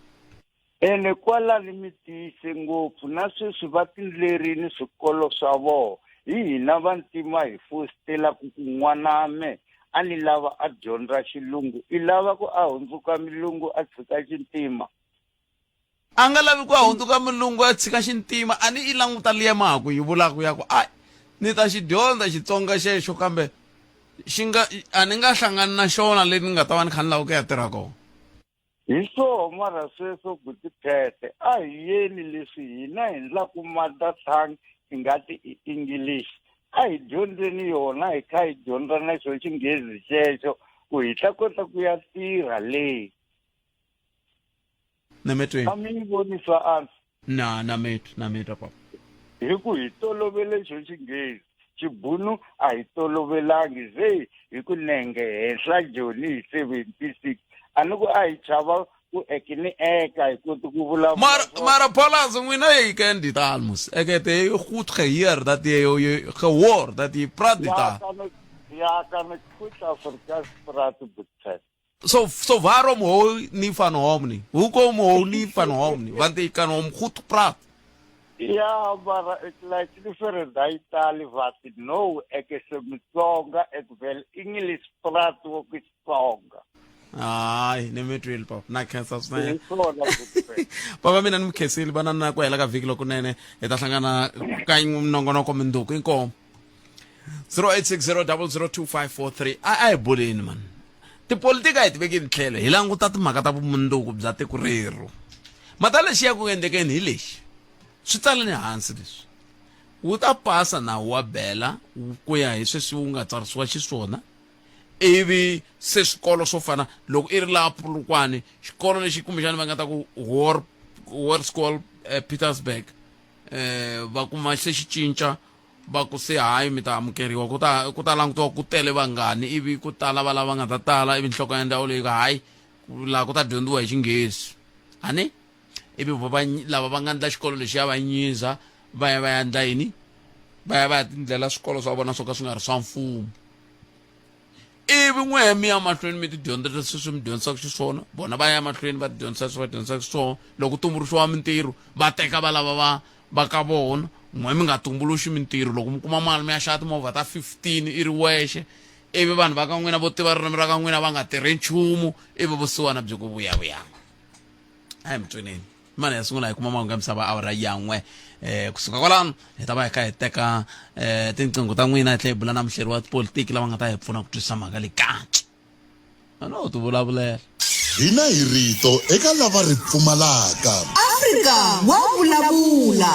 Ene kwalani mi tiyise ngopfu, na sweswi va tindlerini swikolo swa voho. Hi hina vantima hi fositelaku ku n'waname a ni lava a dyondza xilungu, i lava ku a hundzuka mulungu a tshika xintima? A nga lavi ku a hundzuka mulungu a tshika xintima, a ni i languta liya mahaku yi vulaku ya ku a ni ta xi dyondza Xitsonga xexo kambe xi nga a ni nga hlangani na xona le ni nga ta va ni kha ni lava ku ya tirha kona. Hi swoho mara sweswo Gutipete a hi yeni leswi hina hi ndlaku mother tongue ingati i English a hi dyondzeni yona hi kha hi dyondza na xo xinghezi xexo ku hi ta kota ku ya tirha le. Nametweni. A mi yi voni swa antswa? Na na mitwa na mitwa papa. Hi ku hi tolovele xo xinghezi xibunu a hi tolovelangi ze hi ku nenge henhla joni hi 76 a ni ku a hi chava ku ek ni eka hi koti ku vulavula Maar maar Paulus n'wina jy ken die taal mos. Ek het heel goed gehoor dat jy jy gehoor dat jy praat die taal. Ja, kan ek ja, kan ek goed Afrikaans praat boetset. So so waarom hou nie van hom nie? Hoekom hou nie van hom nie? Want jy kan hom goed praat. Ja, maar ek lyk nie vir daai taal wat nou ek is 'n Mutsonga, ek wil English praat ook Xitsonga. Hayi, ni mi twile papa. Na khensa swinene. Hi swona boetset. Papa mina ni mi khensile vana na ku hela ka vhiki lokunene hi ta hlangana ka nongonoko minduku inkomu. 0860002543 a a hi buleni mani tipolitiki a hi ti vekeni tlhelo hi languta timhaka ta vumundzuku bya tiko rerhu mata lexi ya ku endlekeni hi lexi swi tsaleni hansi leswi wu ta pasa nawu wa bela ku ya hi sweswi wu nga tsarisiwa xiswona ivi se swikolo swo fana loko i ri laha Polokwane xikolo lexi kumbexana va nga ta ku hor Hoërskool Pietersburg va kuma se xi cinca va ku se hayi mi ta amukeriwa ku ta ku ta langutiwa ku tele vangani ivi ku tala va lava nga ta tala ivi nhloko ya ndzawulo yi ku hayi laha ku ta dyondziwa hi xinghezi a ni ivi va lava va nga ndla xikolo lexiya va nyiza va ya va ya ndla yini va ya va ya tindlela swikolo swa vona swo ka swi nga ri swa mfumo ivi n'wehe mi ya mahlweni mi tidyondzela sweswi mi dyondzisaka xiswona vona va ya mahlweni va tidyondzisa leswi va dyondzisaka xiswona loko tumbuluxiwa mintirho va teka va lava va va ka vona n'we mi nga tumbuluxi mintirho loko mi kuma mali mi ya xava timovha ta 15 i ri wexe ivi vanhu va ka n'wina vo tiva ririmi ra ka n'wina va nga tirhi nchumu ivi vusiwana byi ku vuyavuyanga a hi mi twineni mani ya sungula hi kuma mahungu ya misava awara yan'we um kusuka kwalano hi ta va hi kha hi teka um tinqingho ta n'wina hi tlhela hi bula na muhleri wa tipolitiki lava nga ta hi pfuna ku twisisa mhaka leyi kahle a no ti vulavulela Hina hi rito eka lava ri pfumalaka. Afrika wa vulavula.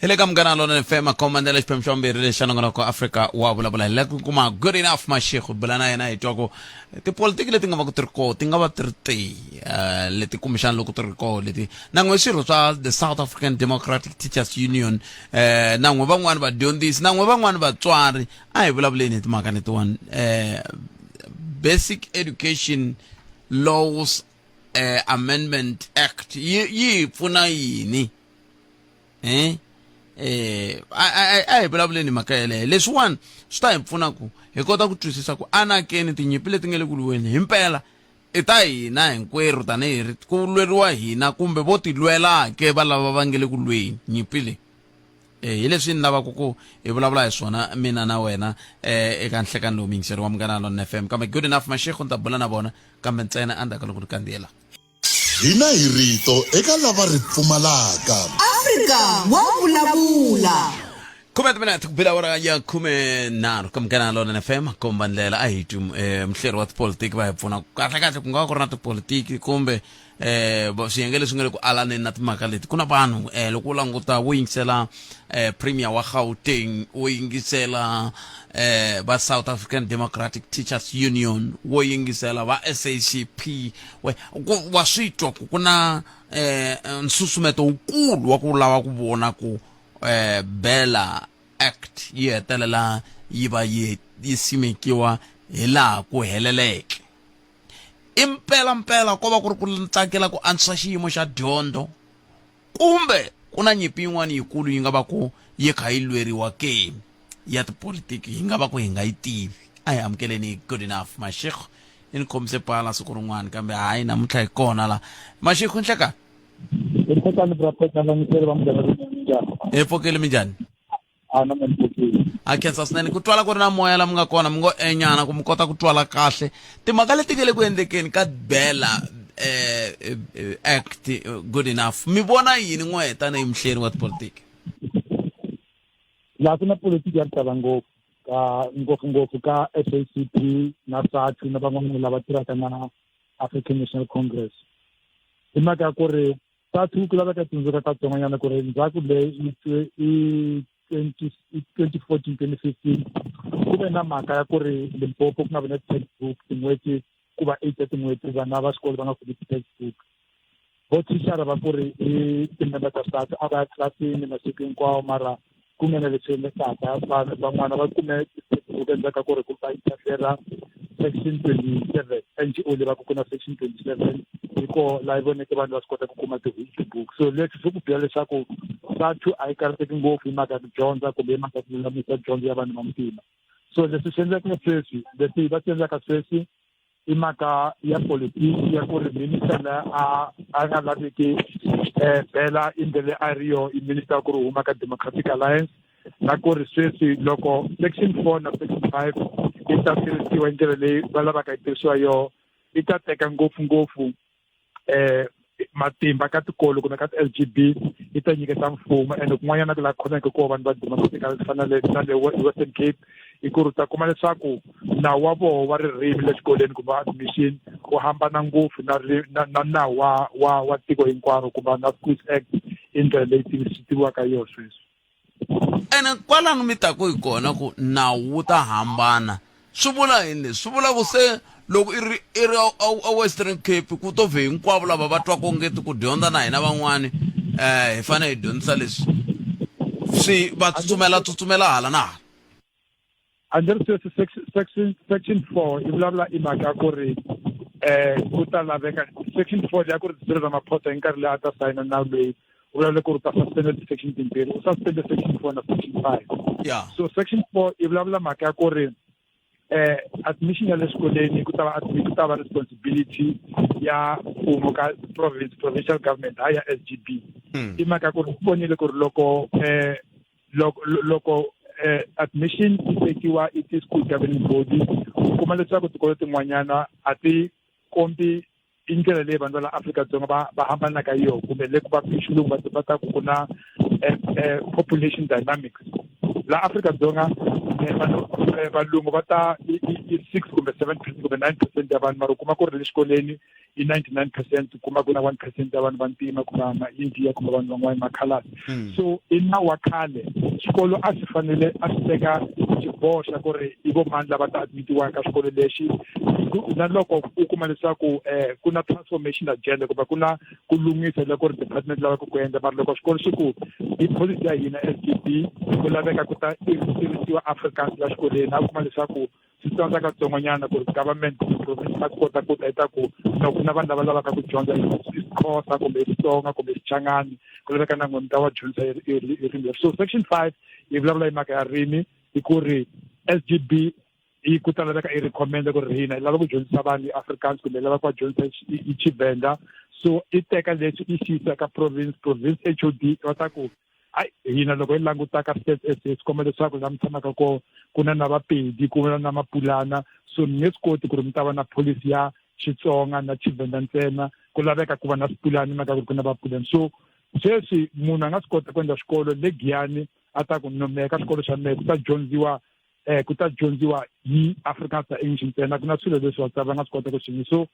Hi le ka Munghana Lonene FM makhomandela xiphemu xa vumbirhi lexi xa nongonoko Afrika wa vulavula. Hi le ku kuma good enough Mashego bula na yena hi twa ku tipolitiki leti nga va ku ti ri koho ti nga va ti ri tihi eh, leti kumbexana loko ti ri koho leti na n'we swirho swa the South African Democratic Teachers Union eh, na n'we van'wani vadyondzisi na n'we van'wani vatswari a hi vulavuleni hi timhaka letiwani eh, basic education laws eh, amendment act yi yi hi pfuna yini eh eh a hi vulavuleni mhaka yeleyo leswiwani swi ta hi pfuna ku hi kota ku twisisa ku anakeni tinyimpi leti nga le ku lweni himpela i ta hina hinkwerhu tanihi ri ku lweriwa hina kumbe vo ti lwela ke va lava va nge le ku lweni nyimpi leyi eh hi leswi ni lavaka ku hi vulavula hi swona mina na wena eh eka nhlekani lowu miyingiseri wa Munghana Lonene FM kambe good enough Mashego ni ta bula na vona kambe ntsena endzhaku ka loko ni kandziyela Hina hi rito eka lava ri pfumalaka. Afrika wa vulavula. Khume timinete ku bela awara ya 13 ka Munghana Lonene FM komba ndlela a hi twi eh, muhleri wa tipolitiki va hi pfuna kahle kahle ku nga va ku ri na tipolitiki kumbe eh swiyenge leswi nga le ku alaneni na timhaka leti ku na vanhu eh loko u languta wo yingisela eh premier wa Gauteng wo yingisela eh va South African Democratic Teachers Union wo yingisela va SACP we ku wa swi twa ku ku na eh nsusumeto wukulu wa ku lava ku vona ku eh Bela Act yi hetelela yi va yi yi simekiwa hi laha ku heleleke i mpela mpela ko va ku ri ku tsakela ku antswisa xiyimo xa dyondzo kumbe ku na nyimpi yin'wana yikulu yi nga va ku yi kha yi lweriwa ke ya tipolitiki yi nga va ku hi nga yi tivi a hi amukeleni good enough Mashego i ni khomise pala siku rin'wana kambe hayi namuntlha hi kona la Mashego nhlekani hi pfukile minjhani a na mina pfukile a khensa swinene ku twala ku ri na moya la mi nga kona mi ngo enyana ku mi kota ku twala kahle timhaka leti nga le ku endlekeni ka bela eh, eh, eh, act eh, good enough mi vona yini n'we tanihi muhleri wa tipolitiki laha ku na politiki ya ku tala ngopfu ka ngopfungopfu ka SACP na SACU na van'wana lava tirhaka na African National Congress hi mhaka ya ku ri SATU ku laveka tsundzuka katsongonyana ku ri ndzhaku leyi i 2014 2015 ku ve na mhaka ya ku ri Limpopo ku nga vi na textbook tin'hweti ku va eight ya tin'hweti vana va xikolo va nga kumi ti-textbook vo thicara va ku ri i timember ta SATU a va ya tlilasini masiku hinkwawo mara ku nga na leswi endlekaka van'wana va kume ti-textbook endzhaku ka ku ri ku va interfera section 27 NGO leyi va ku ku na section 27 hi koho laha yi voneke vanhu va swi kota ku kuma ti-book so leswi swi ku byela leswaku SATU a yi karhateki ngopfu hi mhaka ya ku dyondza kumbe hi mhaka ya ku lulamisa dyondzo ya vanhu va ntima so leswi swi endleka sweswi leswi va swi endlaka sweswi i mhaka ya politiki ya ku ri minister la a a nga laviki um bela i ndlela a ri yo i minister ku ri huma ka democratic alliance na ku ri sweswi loko section 4 na section 5 yi ta tirhisiwa hi ndlela leyi va lavaka yi tirhisiwa yoho yi ta teka ngopfungopfu eh matimba ka tikolo kumbe ka ti-L_G_B yi ta nyiketa mfumo ende kun'wanyana ku laha khomeke kona vanhu va democratic ku fana na le na le Western Cape i ku ri u ta kuma leswaku nawu wa voho wa ririmi le xikolweni kumbe wa admission wu hambana ngopfu na na na nawu wa wa wa tiko hinkwaro kumbe na Schools Act i ndlela leyi tiviwaka hi yona sweswi. Ene kwalano mi taku hi kona ku nawu wu ta hambana swi vula yini leswi swi vula ku se Loko i ri i ri a Western Cape ku to vhe hinkwavo lava va twaka ongeti ku dyondza na hina van'wani um hi fanele hi dyondzisa leswi swi va tsutsumela tsutsumela hala na hala. A ndzi ri sweswi section section 4 yi vulavula i mhaka ya ku ri eh ku ta laveka section 4 ya ku ri Cyril Ramaphosa hi nkarhi loyi a ta sayina nawu loyi u vulavule ku ri ta suspend ti-section timbirhi u suspende section 4 na section 5 yeah. So section 4 yi vulavula mhaka ya ku ri admission ya le swikolweni ku ta va ku ta va responsibility ya mfumo ka province provincial government hayi ya SGB. I mhaka ku ri vonile ku ri loko loko loko admission yi tekiwa i ti-school governing body, u kuma leswaku tikolo tin'wanyana a ti kombi i ndlela leyi vanhu va la Afrika-Dzonga va va hambanaka hi yona kumbe le ku va hi xilungu va va ta ku ku na population dynamics la Afrika-Dzonga. Vanhu valungu va ta i 6 kumbe 7% kumbe 9% ya vanhu, mara u kuma ku ri le xikolweni i 99%, u kuma ku na 1% ya vanhu vantima kumbe ma-India kumbe vanhu van'wana makhaladi. So i nawu wa khale, xikolo a swi fanele a swi teka xiboho xa ku ri i vo mani lava ta admitiwa ka xikolo lexi, na loko u kuma leswaku ku na transformation agenda kumbe ku na ku lunghisa loko ri department lavaka ku endla. Mara loko xikolo xi ku i policy ya hina SGB ku laveka ku ta tirhisiwa Afrikaans la xikolweni, a kuma leswaku swi tsandza katsongonyana ku ri government kumbe province va kota ku ta yi ta ku no ku na vanhu lava lavaka ku dyondza isiXhosa kumbe Xitsonga kumbe Xichangani, ku laveka na n'wina mi ta va dyondzisa hi ririmi leri. So section 5 yi vulavula hi mhaka ya ririmi, i ku ri SGB yi ku ta laveka i recommend ku ri hina hi lava ku dyondzisa vanhu hi Afrikaans kumbe hi lava ku va dyondzisa hi Tshivenda. So i teka leswi i xi yisa ka province, province HOD va ta ku hayi, hina loko hi languta ka Stats SA swi komba leswaku laha mi tshamaka kona ku na na Vapedi, ku na na Mapulana, so mi nge swi koti ku ri mi ta va na policy ya Xitsonga na Tshivenda ntsena, ku laveka ku va na Swipulani mhaka ku ri ku na Vapulani. So sweswi munhu a nga swi kota ku endla xikolo le Giyani a ta ku no mehe ka xikolo xa mehe ku ta dyondziwa ku ta dyondziwa hi Afrikaans na English ntsena, ku na swilo leswi vatswari va nga swi kota ku swi. So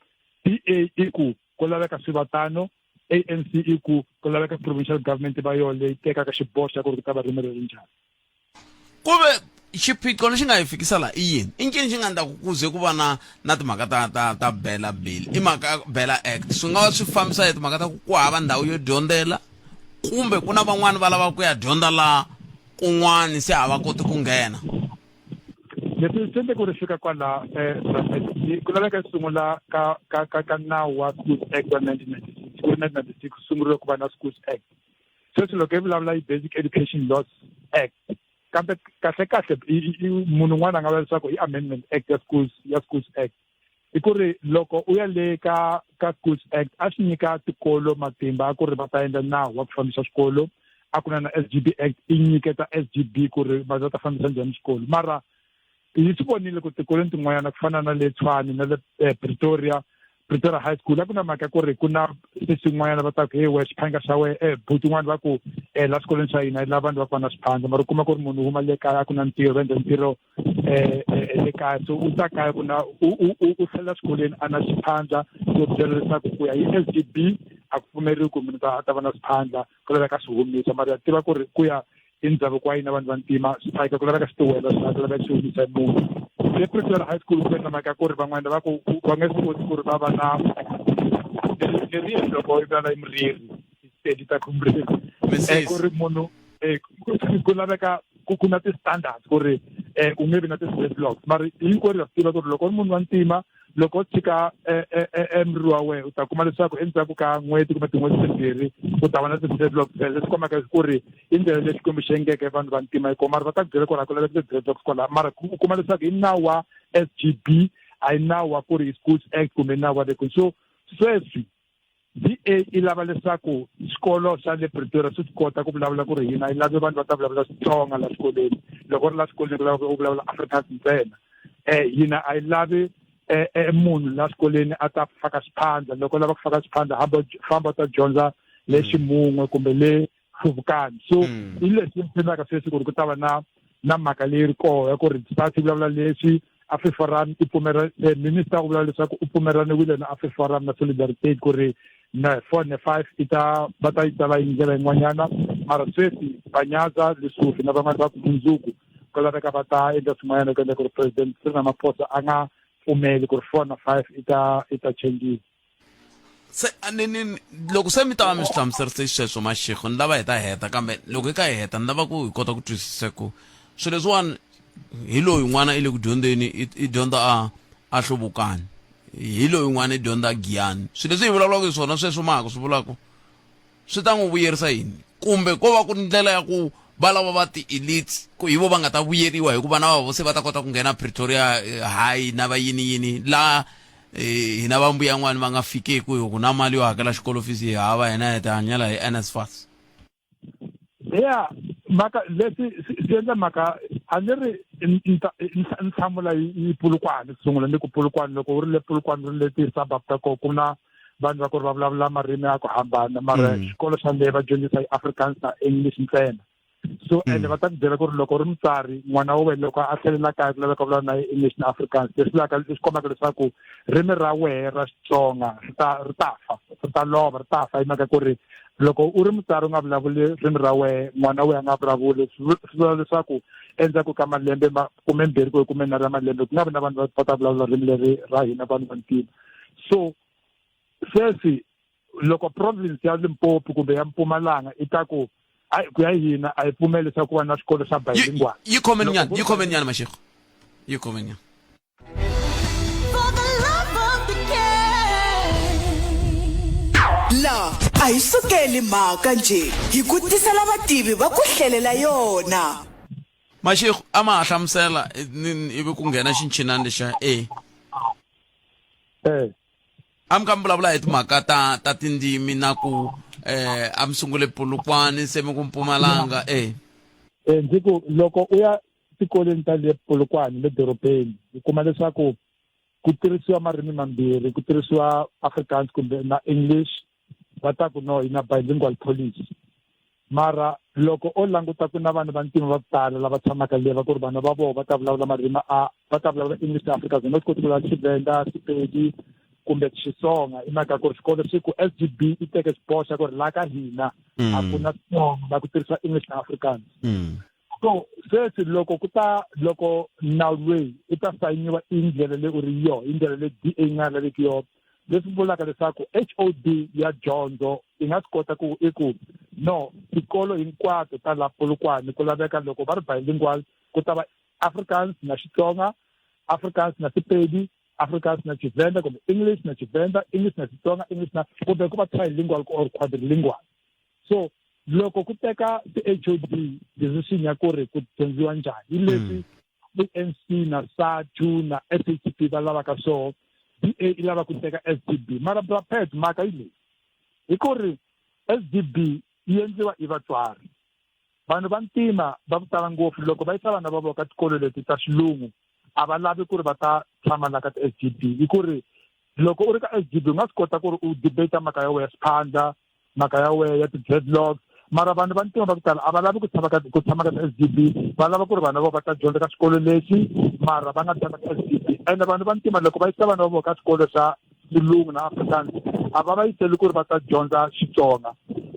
DA i ku ku laveka swi va tano, ANC i ku ku laveka provincial government va yona leyi tekaka xiboho xa ku ri ku ta va ririmi leri njhani. Ku ve xiphiqo lexi nga hi fikisa laha i yini? I ncini xi nga endlaku ku ze ku va na na timhaka ta ta ta bela bill, i mhaka bela act? Swi nga va swi fambisa hi timhaka ta ku ku hava ndhawu yo dyondzela, kumbe ku na van'wani va lava ku ya dyondza laha kun'wani se a va koti ku nghena? Leswi swi endle ku ri fika kwala ku laveka sungula ka ka ka ka nawu wa Schools Act wa 1996, ku ri 1996 ku sunguriwe ku va na Schools Act. Sweswi loko hi vulavula hi Basic Education Laws Act, kambe kahle kahle munhu un'wana a nga vula leswaku i Amendment Act ya Schools Act, i ku ri loko u ya le ka ka Schools Act a swi nyika tikolo matimba a ku ri va ta endla nawu wa ku fambisa swikolo, a ku na na SGB Act i nyiketa SGB ku ri va ta fambisa njhani xikolo. Mara hi swi vonile ku tikolweni tin'wanyana ku fana na le Tshwane na le Pretoria, Pretoria High School, a ku na mhaka ku ri ku na swin'wanyana va ta ku hey we xiphanga xa we buti un'wana va ku la swikolweni swa hina la vanhu va ku va na swiphandla, mara u kuma ku ri munhu u huma le kaya a ku na ntirho, va endla ntirho le kaya, so u ta kaya ku na u tlhelela swikolweni a na xiphandla. So byela leswaku ku ya hi SGB a ku pfumeriwi ku munhu a ta va na swiphandla, ku laveka swi humisa. Mara ya tiva ku ri ku ya i ndhavuko wa hina vanhu vantima, swiphayika ku laveka swi tiwela, swi ku laveka swi humisa hi munhu. Le Pretoria High School ku ve na mhaka ku ri van'wana va ku va nge swi koti ku ri va va na leriri, loko i vulavula hi muriri tedi ta ku muriri ku ri munhu ku laveka ku na ti-standards ku ri u nge vi na ti-dreadlocks. Mara hinkwerhu ha swi tiva ku ri loko u ri munhu wa ntima, loko u tshika muriri wa wena, u ta kuma leswaku endzhaku ka n'hweti kumbe tin'hweti timbirhi u ta va na ti-dreadlocks. Leswi kombaka ku ri i ndlela leyi Xikwembu xi endleke vanhu va ntima yi kona, mara va ta ku byela ku ri a ku laveki ti-dreadlocks kwalaho. Mara u kuma leswaku i nawu wa SGB, a yi nawu wa ku ri i Schools Act kumbe nawu wa le kwini. So sweswi DA i lava leswaku xikolo xa le Pretoria swi swi kota ku vulavula ku ri hina yi lavi vanhu va ta vulavula Xitsonga la xikolweni, loko ri la xikolweni ku lava u vulavula Afrikaans ntsena. Hina a yi lavi munhu la xikolweni a ta faka xiphandla, loko u lava ku faka xiphandla hamba famba u ta dyondza le Ximun'we kumbe le Hluvukani. So i leswi swi endlaka sweswi ku ri ku ta va na na mhaka leyi ri koho ya ku ri SARS yi vulavula leswi AfriForum i pfumela minister u vulavula leswaku u pfumelaniwile na AfriForum na Solidarity ku ri na 4 na 5 i ta va ta yi tsala hi ndlela yin'wanyana. Mara sweswi Panyaza Lesufi na van'wana va ku mundzuku ku laveka va ta endla swin'wanyana ku endla ku ri President Cyril Ramaphosa a nga pfumeli ku ri 4 na 5 i ta i ta changiwa. Se a ni ni loko se mi ta va mi swi hlamuserise xisweswo Mashego ni lava hi ta heta kambe loko hi ka hi heta ni lava ku hi kota ku twisisa ku swilo leswiwani hi loyi n'wana i le ku dyondzeni i dyondza a a hluvukani hi loyi n'wana i dyondza giyani swilo leswi hi vulavulaka hi swona sweswo ma ha ku swi vulaka swi ta n'wi vuyerisa yini kumbe ko va ku ri ndlela ya ku va lava va ti-elites ku hi vo va nga ta vuyeriwa hikuva na vavo se va ta kota ku nghena Pretoria eh, High na va yini yini laha eh, hina va mbuya n'wani va nga fikeku hi ku na mali yo hakela xikolo fees hi hava hina hi tihanyela hi NSFAS ya mhaka leswi swi endla mhaka a ni ri ni hlamula yi Polokwane ku sungula ni ku Polokwane loko u ri le Polokwane ri le ti-suburb ta kona ku na vanhu va ku ri va vulavula marimi ya ku hambana mara mm. xikolo xa le va dyondzisa hi Afrikaans na English ntsena so mm. ende va ta ku byela ku ri loko u ri mutswari n'wana wa wena loko a tlhelela kaya ku laveka vulavula na English na Afrikaans leswi vulaka leswi kombaka leswaku ririmi ra wehe ra Xitsonga ri ta ri ta fa ri ta lova ri ta fa hi mhaka ku ri loko u ri mutswari u nga vulavuli ririmi ra wehe n'wana wa wena a nga vulavuli swi vula leswaku endzhaku ka malembe ma 12 ku ya 13 ya malembe ku nga vi na vanhu va ta vulavula ririmi leri ra hina vanhu vantima so sweswi loko province ya Limpopo kumbe ya Mpumalanga i ta ku hayi ku ya hina a hi pfumeli leswaku ku va na swikolo swa bilingual yi khomeni nyana yi khomeni nyana Mashego yi khomeni nyana La a hi sukeli mhaka nje hi ku tisela vativi va ku hlelela yona. Mashego a ma ha hlamusela ivi ku nghena xinchinani lexa e eh a mi kha mi vulavula hi timhaka ta ta tindzimi na ku eh a mi sungule Polokwane se mi ku Mpumalanga eh eh ndzi ku loko u ya tikolweni ta le Polokwane le dorobeni u kuma leswaku ku tirhisiwa marimi mambirhi ku tirhisiwa Afrikaans kumbe na English va ta ku no hi na bilingual policy mara loko o languta ku na vanhu va ntima va ku tala lava tshamaka le va ku ri vana va vona va ta vulavula marimi a va ta vulavula English na Afrikaans va swi koti ku vulavula Tshivenda Sepedi kumbe Xitsonga i mhaka ku ri xikolo xi ku S_G_B i teke xiboho xa ku ri la ka hina a ku na Xitsonga la ku tirhisa English na Afrikaans so sweswi loko ku ta loko nawu loyi i ta sayiniwa i ndlela leyi u ri yoho i ndlela leyi D_A yi nga laveki yona leswi vulaka leswaku H_O_D ya dyondzo yi nga swi kota ku i ku no tikolo hinkwato ta la Polokwane ku laveka loko va ri bilingual ku ta va Afrikaans na Xitsonga Afrikaans na Sepedi Afrikaans na Tshivenda kumbe English na Tshivenda English na Xitsonga English na kumbe ku va trilingual or quadrilingual so loko ku teka ti-H_O_D decision ya ku ri ku dyondziwa njhani hi leswi ANC na SADTU na S_A_C_P va lavaka swoho DA yi lava ku teka S_D_B mara bra Pat mhaka yi leyi hi ku ri S_D_B yi endliwa hi vatswari vanhu va ntima va ku tala ngopfu loko va yisa vana va vona ka tikolo leti ta xilungu a va lavi ku ri va ta tshama la ka ti-S_D_B hi ku ri loko u ri ka S_D_B u nga swi kota ku ri u debate mhaka ya wena xiphandla mhaka ya wena ya ti-dreadlocks mara vanhu va ntima va ku tala a va lavi ku tshama ka ku tshama ka S_D_B va lava ku ri vana va va ta dyondza ka xikolo lexi mara va nga tshama ka S_D_B ene vanhu va ntima loko va yisa vana va vona ka xikolo xa xilungu na Afrikaans a va va yiseli ku ri va ta dyondza Xitsonga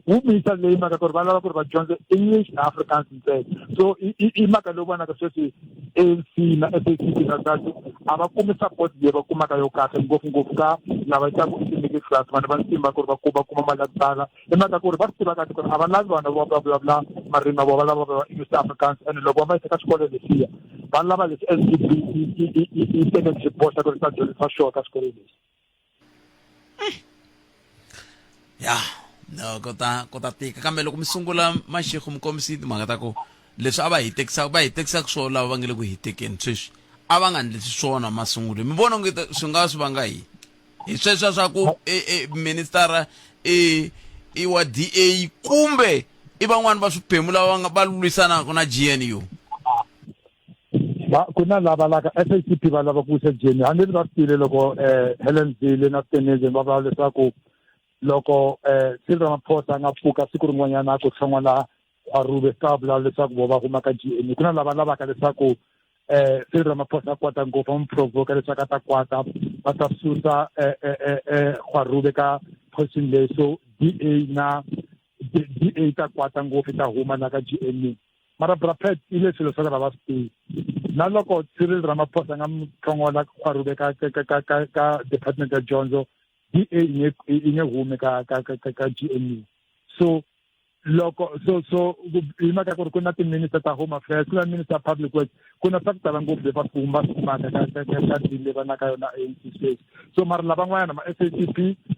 wu misa leyi mhaka ku ri va lava ku ri va dyondza English na Afrikaans ntsena so i mhaka leyi vonaka sweswi ANC na S_A_C_P na SADTU a va kumi support leyi va kumaka yo kahle ngopfungopfu ka lava yisaka i-middle class vanhu va ntima ku ri va kuma kuma mali ya ku tala i mhaka ku ri va swi tiva kahle ku ri a va lavi vanhu va va vulavula marimi ya vona va lava va English na Afrikaans ene loko va va yisa ka swikolo leswiya va lava leswi S_D_B yi tekeke xiboho xa ku ri ta dyondzisa swona ka swikolo leswi ya no ko ta ko ta tika kambe loko mi sungula Mashego mi kombisi timhaka ta ku leswi a va hi tekisaka va hi tekisaka swona lava va nge le ku hi tekeni sweswi a va nga ndlisi swona masungulo mi vona onge swi nga swi vanga yini hi sweswiya swa ku e, e, ministara i i wa DA kumbe i van'wani va swiphemu lava va nga va lwisanaka na G_N_U va ku na lava laka S_A_C_P va lava ku wisa G_N_U hambi va swi tivile loko Helen Zille na Steenhuisen va vula leswaku loko Cyril Ramaphosa a nga pfuka siku rin'wanyana a ku hlongola Gwarube swi ta vula leswaku vo va huma ka G_N_U ku na lava lavaka leswaku Cyril Ramaphosa a kwata ngopfu va n'wi provoka leswaku a ta kwata va ta susa Gwarube ka position leyi so D_A na D_A ta kwata ngopfu yi ta huma la ka G_N_U mara bra Pat i le swilo swa ka va swi tivi Na loko Cyril Ramaphosa a nga mi hlongola Gwarube ka ka ka ka ka department ya dyondzo DA yi nge yi nge humi ka ka ka ka ka GNU so loko so so hi mhaka ku ri ku na ti-minister ta home affairs ku na minister public works ku na swa ku tala ngopfu leswi va swi va swi kumaka ka ka ka ka deal leyi va na ka yona ANC sweswi so mara lavan'wana ma SACP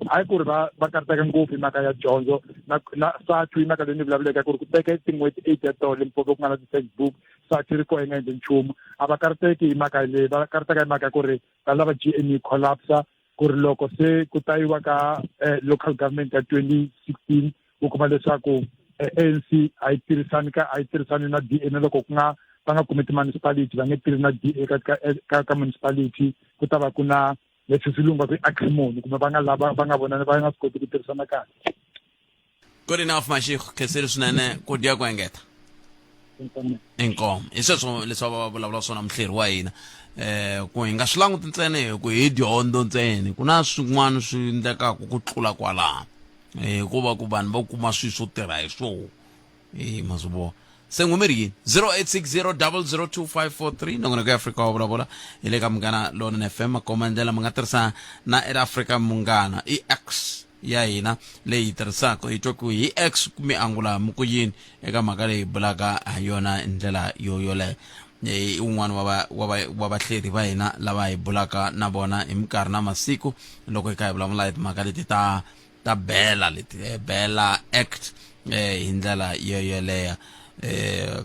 hayi ku ri va va karhateka ngopfu hi mhaka ya dyondzo na na SATU hi mhaka leyi ni vulavuleke ku ri ku teke tin'hweti eight ya tona Limpopo ku nga na ti-textbook SATU ri kona yi nga endli nchumu a va karhateki hi mhaka leyi va karhateka hi mhaka ya ku ri va lava G_N_U collapse ku ri loko se ku ta yiwa ka eh, local government ya 2016 u kuma leswaku eh, ANC a yi tirhisani ka a yi tirhisani na DA na loko ku nga va nga kumi ti-municipality va nge tirhi na DA ka ka eh, ka, ka municipality ku ta va ku na leswi swilungu va ku i acrimony kumbe va nga lava va nga vonani va nga swi koti ku tirhisana kahle Good enough Mashiko khensile swinene ku dya ku engeta inkomu hi sweswo leswi va vulavula swona muhleri wa hina eh ku hi nga swi languti ntsena hi ku hi dyondzo ntsena ku na swin'wana swi endlekaka ku tlula kwalaho hikuva ku vanhu va kuma swilo swo tirha hi swona e ma swi vona se n'we mi ri yini 0860002543 nongonoko ya afrika wa vulavula hi le ka munghana lonene fm makoma ndlela mi nga tirhisa na eka afrika munghana i x ya hina leyi hi tirhisaka hi twa ku hi x mi angula mi ku yini eka mhaka leyi bulaka ha yona hi ndlela yo yoleyo i un'wana wa va wa va wa vahleri va hina lava hi bulaka na vona hi minkarhi na masiku loko hi kha hi vulavula hi timhaka leti ta ta bela leti eh, bela act eh, hi ndlela yo yoleyo eh,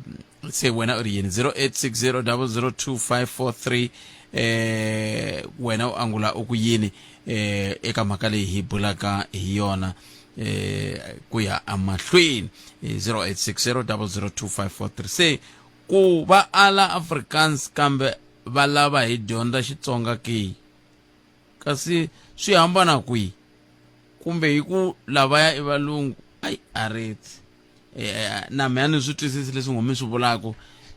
se wena u ri yini 0860002543 eh wena u angula u ku yini eh eka mhaka leyi hi bulaka hi yona eh ku ya emahlweni 0860002543 se ku va ala Afrikaans kambe va lava hi dyondza Xitsonga ke kasi swi hambana kwihi kumbe hi ku lavaya i valungu ayi a ritsi eh, na mina ni swi twisisi leswi n'we mi swi vulaka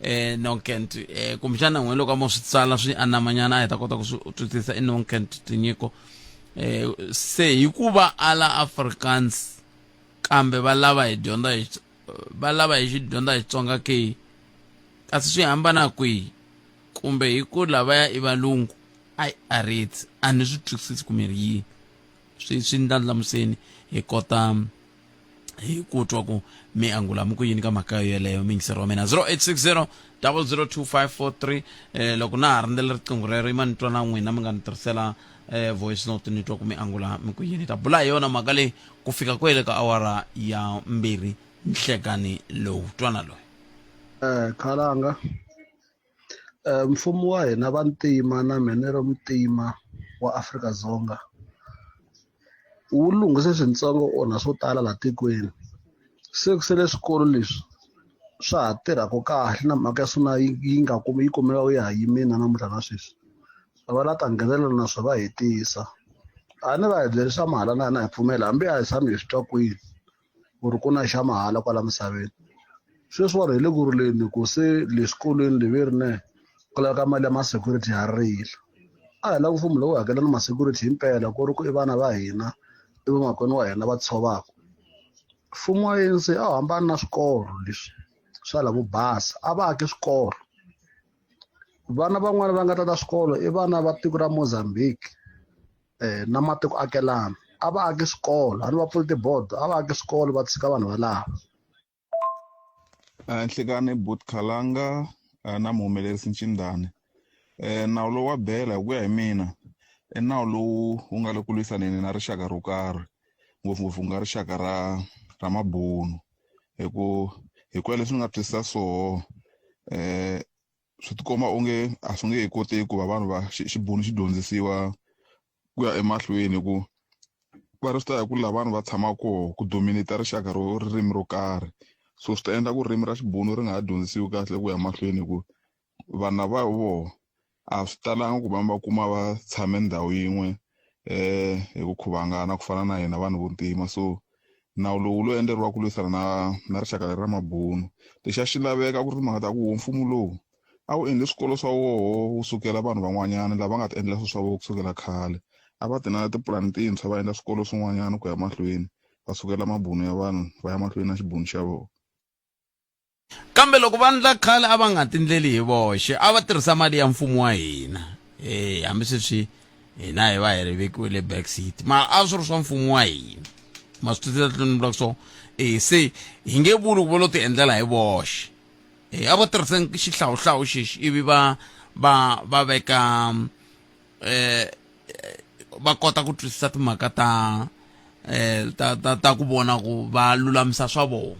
eh nonkent eh kumbexana n'we loko a mo swi tsala swi anamanyana a hi ta kota ku swi twisisa i nonkent tinyiko eh se hikuva ala Afrikaans kambe va lava hi dyondza hi va lava hi xi dyondza hi Xitsonga ke kasi swi hambana kwihi kumbe hi ku lavaya i valungu ai a ritsi a ni swi twisisi ku mi ri yini swi swi ndlandlamuseni hi kota hi ku twa ku mi angula mi ku yini ka mhaka yoyeleyo miyingiseri wa mina 0860 002543 eh, loko na ha rindzele riqingho rero yima ni twa na n'wina mi nga ni tirhisela eh, voice note ni twa ku mi angula mi ku yini ta bula hi yona mhaka leyi ku fika kwele ka awara ya mbirhi nhlekani lowu twana loyi eh khalanga eh mfumo wa hina vantima na mina ni ri mutima wa Afrika-Dzonga wu lunghise swintsongo onha swo tala laha tikweni se ku sele swikolo leswi swa ha tirhaka kahle na mhaka ya swona yi yi nga kumi yi kumeka ya ha yimile na namuntlha na sweswi va la ta nghenelela na swo va hetisa a ni va hi byeli swa mahala na hina hi pfumela hambi a hi tshami hi swi twa kwini ku ri ku na xa mahala kwala misaveni sweswiwani hi le ku rileni ku se le swikolweni le ve ri ne ku laveka mali ya ma-security ha rila a hi lava mfumo lowu hakela na ma-security himpela ku ri ku i vana va hina i vamakwenu wa hina va tshovaka mfumo wa ANC a wu hambani na swikolo leswi swa lavo basa a va aki swikolo vana van'wana va nga tata swikolo i vana va tiko ra Mozambique eh, na matiko akelana a va aki swikolo a ni va pfuli tibodo a va aki swikolo va tshika vanhu valava eh, Nhlekani But Khalanga eh, na muhumelerisi Ncindani eh, nawu lowu wa bela hi ku ya hi mina i nawu lowu wu nga le ku lwisaneni na rixaka ro karhi ngopfungopfu ku nga rixaka ra ra mabunu hi ku hi ku ya leswi ni nga twisisa swoho eh swi tikomba onge a swi nge he koteki ku va vanhu va xibunu xi dyondzisiwa ku ya emahlweni hi ku va ri swi ta ya ku laha vanhu va tshamaka kona ku dominate rixaka ro ririmi ro karhi so swi ta endla ku ririmi ra xibunu ri nga ha dyondzisiwi kahle ku ya mahlweni hi ku vanhu lava hi voho a swi talanga ku va va kuma va tshame ndhawu yin'we eh hi ku khuvangana ku fana na hina vanhu vo ntima so nawu lowu lo endleriwa ku lwisana na na rixaka leri ra mabunu lexi a xi laveka ku ri timhaka ta ku wo mfumo lowu a wu endli swikolo swa woho wu sukela vanhu van'wanyana lava nga ti endlela swilo swa voho kusukela khale a va ti na tipulani tintshwa va endla swikolo swin'wanyana ku ya mahlweni va sukela mabunu ya vanhu va ya mahlweni na xibunu xa vona. Kambe loko va ndla khale a va nga tindleli hi voxe, a va tirhisa mali ya mfumo wa hina. E hambi sweswi hina hi va hi ri vekiwile back seat, mara a swi ri swa mfumo wa hina. Ma swi twisisa tlhelo ni so? E se hi nge vuli ku va lo ti endlela hi voxe. E a va tirhisa xihlawuhlawu xexi ivi va va va veka eh va kota ku twisisa timhaka ta eh ta ta, ta ku vona ku va lulamisa swa vona.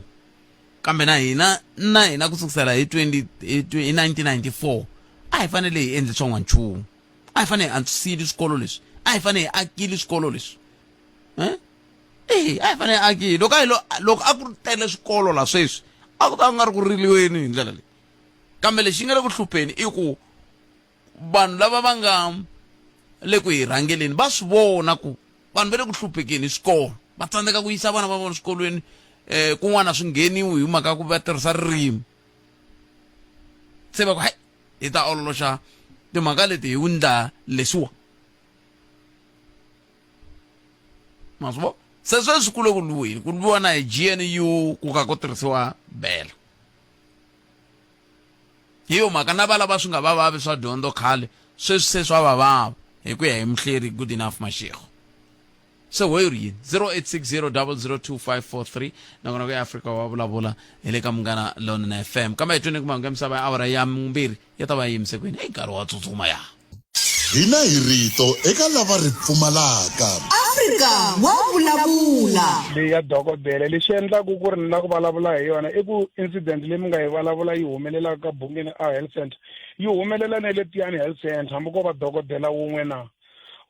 Kambe na hina na hina ku sukusela hi 20 hi 1994 a hi fanele hi endle swa n'wanchumu. A hi fanele hi antswisile swikolo leswi, a hi fanele hi akile swikolo leswi. Eh eh a hi fanele hi akile. Loko a hi loko a ku tele swikolo la sweswi a ku ta nga ri ku riliweni hi ndlela leyi. Kambe lexi nga le ku hlupheni i ku vanhu lava va nga le ku hi rhangeleni va swi vona ku vanhu va le ku hluphekeni hi swikolo, va tsandzeka ku yisa vana va vona swikolweni um kun'wana swi ngheniwi hi mhaka ku va tirhisa ririmi. Se va ku hayi hi ta ololoxa timhaka leti hi wundla leswiwa, ma swi vona. Se sweswi ku le ku lwiweni, ku lwiwa na hi G_N_U ku ka ku tirhisiwa bela. Hi yo mhaka na valava swi nga va vavi swa dyondzo khale, sweswi se swa va vava, hi ku ya hi muhleri Goodenough Mashego. Se whe ri yini? 0860002543 nakona ku ya Afrika wa vulavula hi le ka Munghana Lonene FM. Kambe hi twini ku mahungu ya misava ya awara ya mbirhi ya ta va yi yimise kwini. Hey, nkarhi wa tsutsuma ya. Hina hi rito eka lava ri pfumalaka. Afrika wa vulavula. Leyi ya dokodela lexi endlaku ku ri ni la ku vulavula hi yona i ku incident leyi mi nga yi vulavula yi humelelaka ka Bungeni a health center yi humelela na le Tiyani health center hambi ko va dokodela wun'we na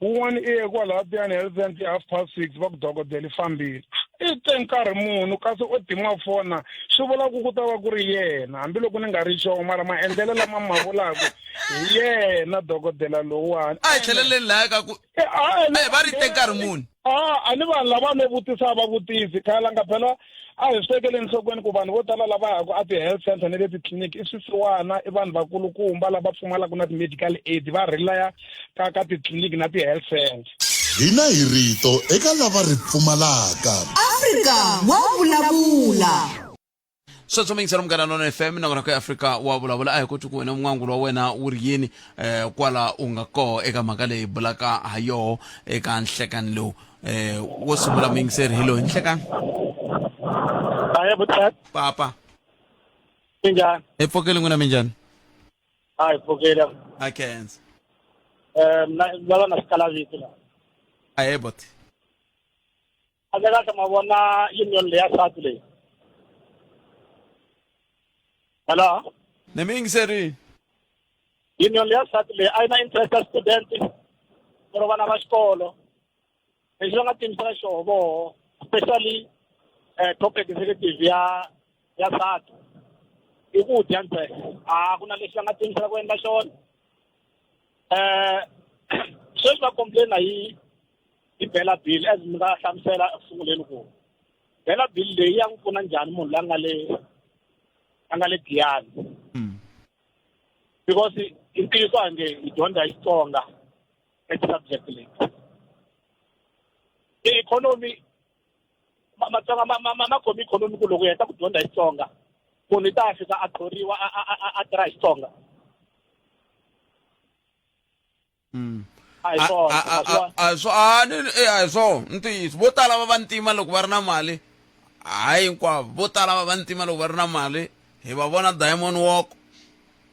wun'wana i ye kwalaha Tiyani health center i 6:30 va ku dokodela i fambile i te nkarhi muni kasi o tima fona swi vula ku ku ta va ku ri yena hambiloko ni nga ri sure mara maendlelo lama ma vulaka hi yena dokodela lowuwani. A hi tlheleleni laya ka ku eh, va ri te nkarhi muni. A ni vanhu lava no vutisa a va vutisi khalanga phela a hi swi tekeli enhlokweni ku vanhu vo tala lava yaka a ti-health center na le titliliniki i swisiwana i vanhu vakulukumba lava pfumalaka na ti-medical aid va relaya ka ka titliliniki na ti-health center. Hina hi rito eka lava ri pfumalaka. Afrika wa vulavula. Sweswo mingisela Munghana Lonene FM nakona ku Afrika wa vulavula. A hi koti ku wena n'wangulo wa wena wu ri yini eh kwala u nga koho eka mhaka leyi bulaka ha yoho eka nhlekani lowu eh wo sungula muyingiseri hi loyi nhlekani. Ahee Buthat. Papa. Minjhani? Hi pfukile n'wina minjhani? A hi pfukile. A khensa. Eh mina lava na xikalavito la. Ahee boti. Kahle kahle ma vona union leya SADTU leyi. Hello? Ni mi yingiserile. Union leya SADTU leyi a yi na interest ya student or vana va xikolo. Lexi va nga tiyimisela xoho voho especially top executive ya ya SADTU i ku dya ntsena. A ku na lexi va nga tiyimisela ku endla xona. Sweswi va complain hi hi bela bill as mi nga hlamusela eku sunguleni ku bela bill leyi ya n'wi pfuna njhani munhu la nga le a nga le Giyani. Because i ntiyiso a nge hi dyondza hi Xitsonga eti-subject leti. I-economy Matsonga ma ma ma khome ikhonomi ku loko u heta ku dyondza hi Xitsonga munhu i ta fika a thoriwa a a a a tirha hi Xitsonga. A hi swona, A- a- a swi vona. a hi swo a ni eh, a hi swona ntiyiso. Vo tala va vantima loko va ri na mali, hayi hinkwavo, vo tala va vantima loko va ri na mali hi va vona Diamond Walk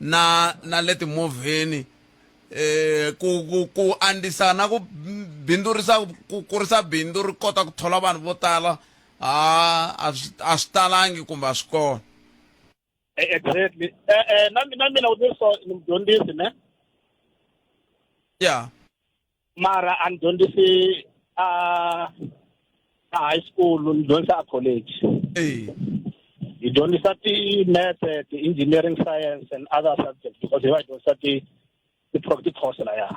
na na le timovheni eh ku ku ku andzisa na ku bindzurisa ku kurisa bindzu ri kota ku thola vanhu vo tala a a swi a swi talangi kumbe a swi kona. Exactly. Na mina mina u so ni mudyondzisi ne? Yeah. Mara a ni dyondzisi a a high school, ni dyondzisa a college. Hi dyondzisa ti-math, ti-engineering science and other subjects because hi va hi dyondzisa ti ti course laya.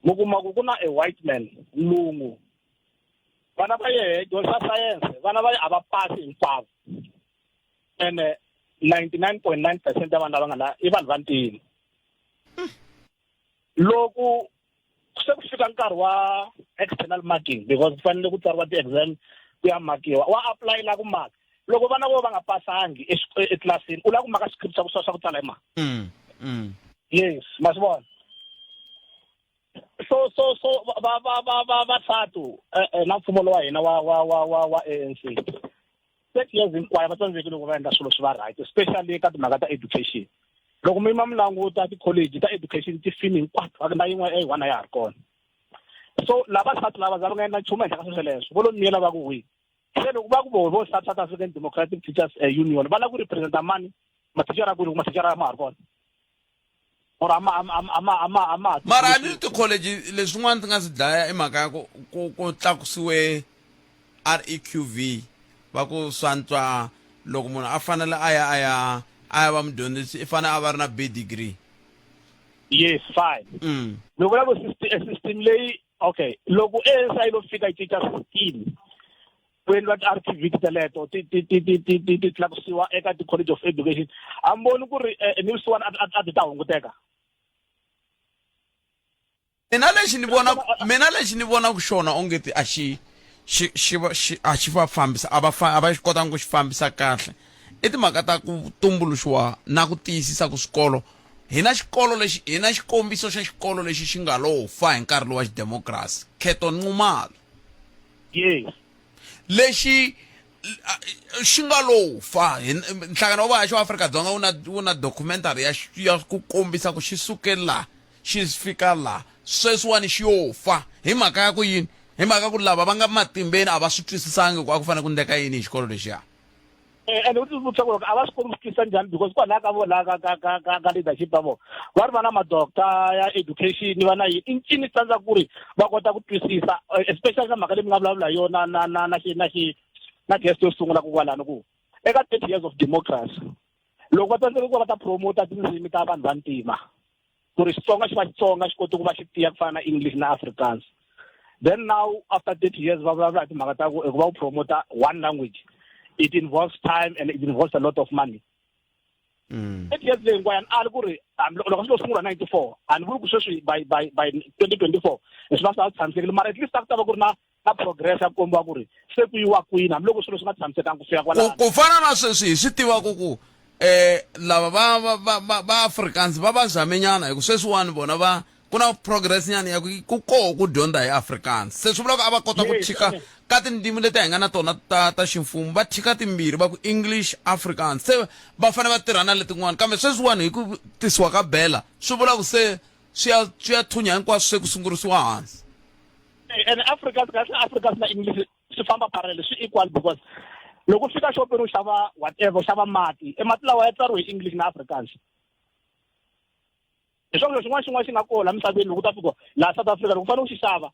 Mu kuma ku ku na a white man, mulungu. Vana va yehe dyondzisa science, vana va ye a va pasi hinkwavo. Ene 99.9% ya vanhu lava nga la i vanhu va ntima. Loko se ku fika nkarhi wa external marking because ku fanele ku tsariwa ti-exam ku ya makiwa, wa apply la ku maka. Loko vana vo va nga pasangi etlilasini, u lava ku maka script swa swa ku tsala hi mani? Yes, ma swi vona. So va va va va va SADTU na mfumo lowa hina wa ANC 30 years hinkwayo va tsandzekile ku va endla swilo swi va right, especially eka timhaka ta education. Loko mi yima mi languta ti-college ta education ti fini hinkwato, a ku na yin'we eyi one a ya ha ri kona. So lava SADTU lava za va nga endla nchumu ehenhla ka swilo sweleswo, vo lo miyela va ku wihi. Se loko va ku vo South African Democratic Teachers Union va lava ku representa mani? Mathicara ku loko mathicara ma ha ri kona or a ma Mara a ni ri tikholeji leswin'wana ti nga swi dlaya i mhaka ya ku tlakusiwe REQV, va ku swantswa loko munhu a fanele a ya va mudyondzisi i fanele a va ri na B degree. Yes, fine. Ni vula ku system leyi, okay, loko ANC yi lo fika yi cinca system, ku endliwa ti-RQV teleto ti tlakusiwa eka ti-college of education, a mi voni ku ri ni vusiwana a ti ta hunguteka? Mina lexi ni vonaka xona onge ti a xi xi xi va xi a xi va fambisa a va a va xi kotanga ku xi fambisa kahle i timhaka ta ku tumbuluxiwa na ku tiyisisa ku swikolo hi na xikolo lexi hi na xikombiso xa xikolo lexi xi nga lo fa hi nkarhi lowa xidemokirasi, Kheto Nxumalo. Yes. Lexi xi nga lo fa hi nhlangano wa vahaxi wa Afrika-Dzonga wu na documentary ya ku kombisa ku xi suke la xi fika la sweswiwani xi yo fa hi mhaka ya ku yini, hi mhaka ku lava va nga matimbeni a va swi twisisangi ku a ku fanele ku ndleka yini hi xikolo lexiya. Ende u tivutisa ku loko a va swi koti ku swi twisisa njhani, because kwalaha ka vona ka leadership ya vona va ri va na ma-doctor ya education, va na yini, i ncini swi tsandzaka ku ri va kota ku twisisa, especially na mhaka leyi mi nga vulavula hi yona na guest yo sungula ku kwalano ku eka 30 years of democracy, loko va tsandzeka ku va va ta promota tindzimi ta vanhu vantima ku ri Xitsonga xi va Xitsonga, xi kota ku va xi tiya ku fana na English na Afrikaans, then now after 30 years va vulavula hi timhaka ta ku va u promota one language, it involves time and it involves a lot of money. 30 years leyi hinkwayo a ri ku ri hambi loko swi lo sungula 94, a ni vuli ku sweswi by 2024 swi va swi ha tshamisekile, mara at least a ku ta va ku ri na progress ya ku kombiwa ku ri se ku yiwa kwini, hambiloko swilo swi nga tshamisekanga ku fika kwalano. Ku fana na sweswi hi swi tivaka ku lava va Afrikaans va zame nyana hi ku sweswiwani vona va ku na progress nyana ya ku koho ku dyondza hi Afrikaans, se swi vula ku a va kota ku tshika ka tindzimi leti hi nga na tona ta ximfumo, va tshika timbirhi va ku English, Afrikaans, se va fanele va tirha na letin'wana. Kambe sweswiwani hi ku tisiwa ka bela swi vula ku se swi ya thunya hinkwaswo, se ku sungurisiwa hansi. And Afrikaans kahle, Afrikaans na English swi famba parallel, swi equal, because loko u fika xopeni u xava whatever, u xava mati, e mati lawa ya tsariwe hi English na Afrikaans. Hi swona xin'wana xin'wana xi nga kona laha misaveni, loko u ta fika laha South Africa, loko u fanele u xi xava,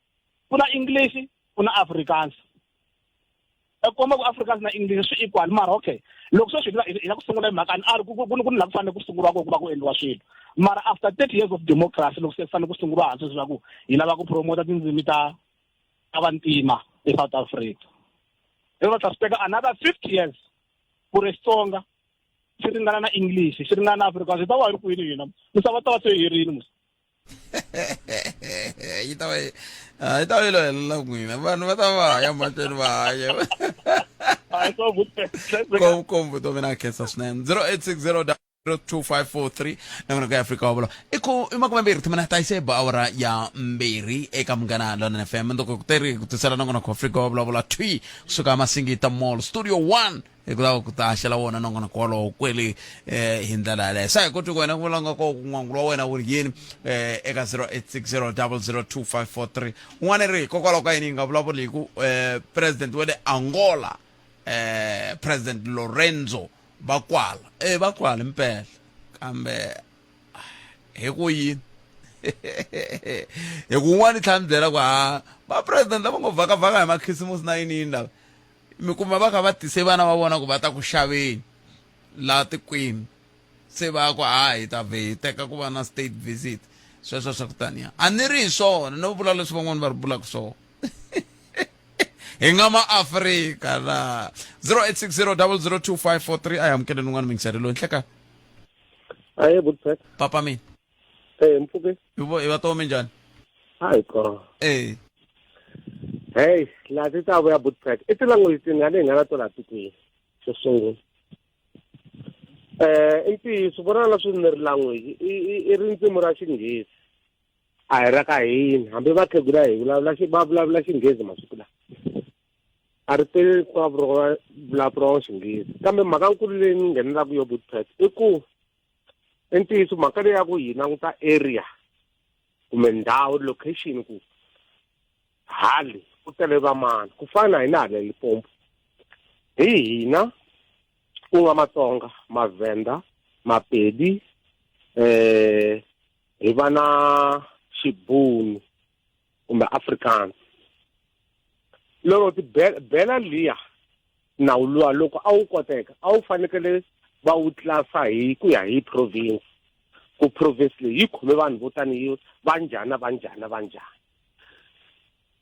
ku na English, ku na Afrikaans. E komba ku Afrikaans na English swi equal. Mara okay, loko sweswi hi la ku sungula hi mhaka a ri ku ni la ku fanele ku sunguriwa ku va ku endliwa swilo, mara after 30 years of democracy, loko se ku fanele ku sunguriwa hansi leswaku hi lava ku promota tindzimi ta vantima eSouth Africa, hi va ta swi teka another 50 years ku ri Xitsonga xi ringana na English, xi ringana na Afrikaans. Hi ta va hi ri kwini hina? Misava ta va se yi herile musi. Yi ta va yi lo helela n'wina, vanhu va ta va hanya mahlweni va hanya. Kom vutomi na khensa swinene. 0860 2543 nongonoko ya Afrika wa vula i ku i 20 timinete ta yise ba awara ya 2 eka Munghana Lonene FM. Ndoko ku teri ku tisela nongonoko wa Afrika wa vulavula thwi kusuka Masingita Mall Studio 1, hi ku lava ku ta haxela wona nongonoko wolowo kwele hi ndlela yaleyo. Sa hi koti ku wena ku vula nga ko n'wangulo wa wena wu ri yini eka 0860 002543. Un'wana ri hikokwalaho ka yini yi nga vulavuli hi ku president wa le Angola, President Lorenzo? Va kwala va kwala impela, kambe hi ku yini? Hi ku un'wana i tlhela mi byela ku ha va president lava ngo vhakavhaka hi makhisimusi na yini yini, lava mi kuma va kha va tise vana va vona ku va ta ku xaveni laha tikweni, se va ku ha hi ta vhe hi teka ku va na state visit, sweswo swa ku taniya. A ni ri hi swona, no vula leswi van'wana va ri vulaka swona. Hi nga maafrika la. 0860 002543 a hi amukeleni un'wana mingiseri loyi nhleka. Aye, Budpet. Papa mina. Eh, mpfuke. Hi va tomi njhani? Hayi ko. Hey, laha ti ta vuya Budpet. I ti-language tingani hi nga na tona tikweni? Xo sungula. Eh, i ntiyiso vona na swi ni ri language i i rindzimi ra Xinghezi. A hi ra ka hina hambi vakhegula hi vulavula va vulavula Xinghezi masiku lawa. A ri tele ku vulavuriwa Xinghezi. Kambe mhaka nkulu leyi ni nghenelaka yo Butpet i ku i ntiyiso mhaka leyi ya ku hi languta area kumbe ndhawu location ku hali ku tele vamani ku fana na hina hala Limpopo hi hina ku nga Matsonga Mavhenda Mapedi eh hi va na Xibunu kumbe Afrikaans loko ti bela liya nawu luwa loko a wu koteka a wu fanekele va wu tlasa hi ku ya hi province ku province leyi yi khome vanhu vo tanihi va njhani na va njhani na va njhani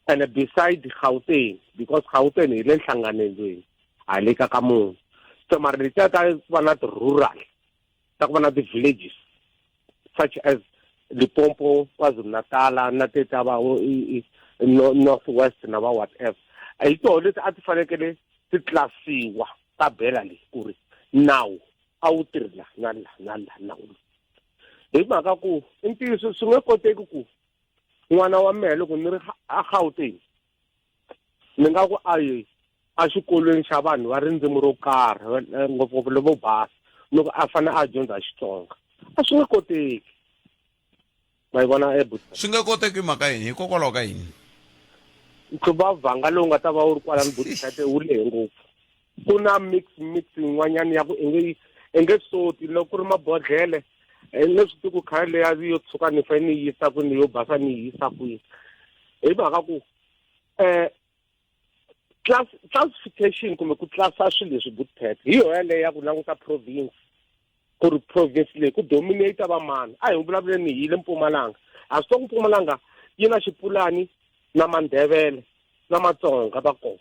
and beside Gauteng because Gauteng hi le nhlanganelweni a le ka ka munhu so mara letiya ta va na ti-rural ta ku va na ti-villages such as Limpopo KwaZulu-Natal na ti ta va North West na va whatever hi toho leti a ti fanekele ti tlasiwa ta bela leyi ku ri nawu a wu tirhi la na la na la nawu hi mhaka ku i ntiyiso swi nge koteki ku n'wana wa mehe loko ni ri a Gauteng ni nga ku a yi exikolweni xa vanhu va rindzimi ro karhi eh, ngopfungopfu lovo basa loko a fanele a dyondza Xitsonga a swi nge koteki ma yi vona ebuti swi nge koteki mhaka yini hikokwalaho ka yini hikuva vhanga lowu nga ta va wu ri kwalani buti wu lehe ngopfu ku na mix mix yin'wanyana ya ku i nge i nge soti loko ku ri mabodhlele i nge swi tivi ku khale leya yo tshuka ni fanele ni yi yisa kwini yo basa ni yi yisa kwini hi mhaka ku um class classification kumbe ku tlasa swilo leswi good pet hi yona yaleyo ya ku languta province ku ri province leyi ku dominate va mani a hi vulavuleni hi le Mpumalanga ha swi tiva ku Mpumalanga yi na xipulani na mandhevele na matsonga va kona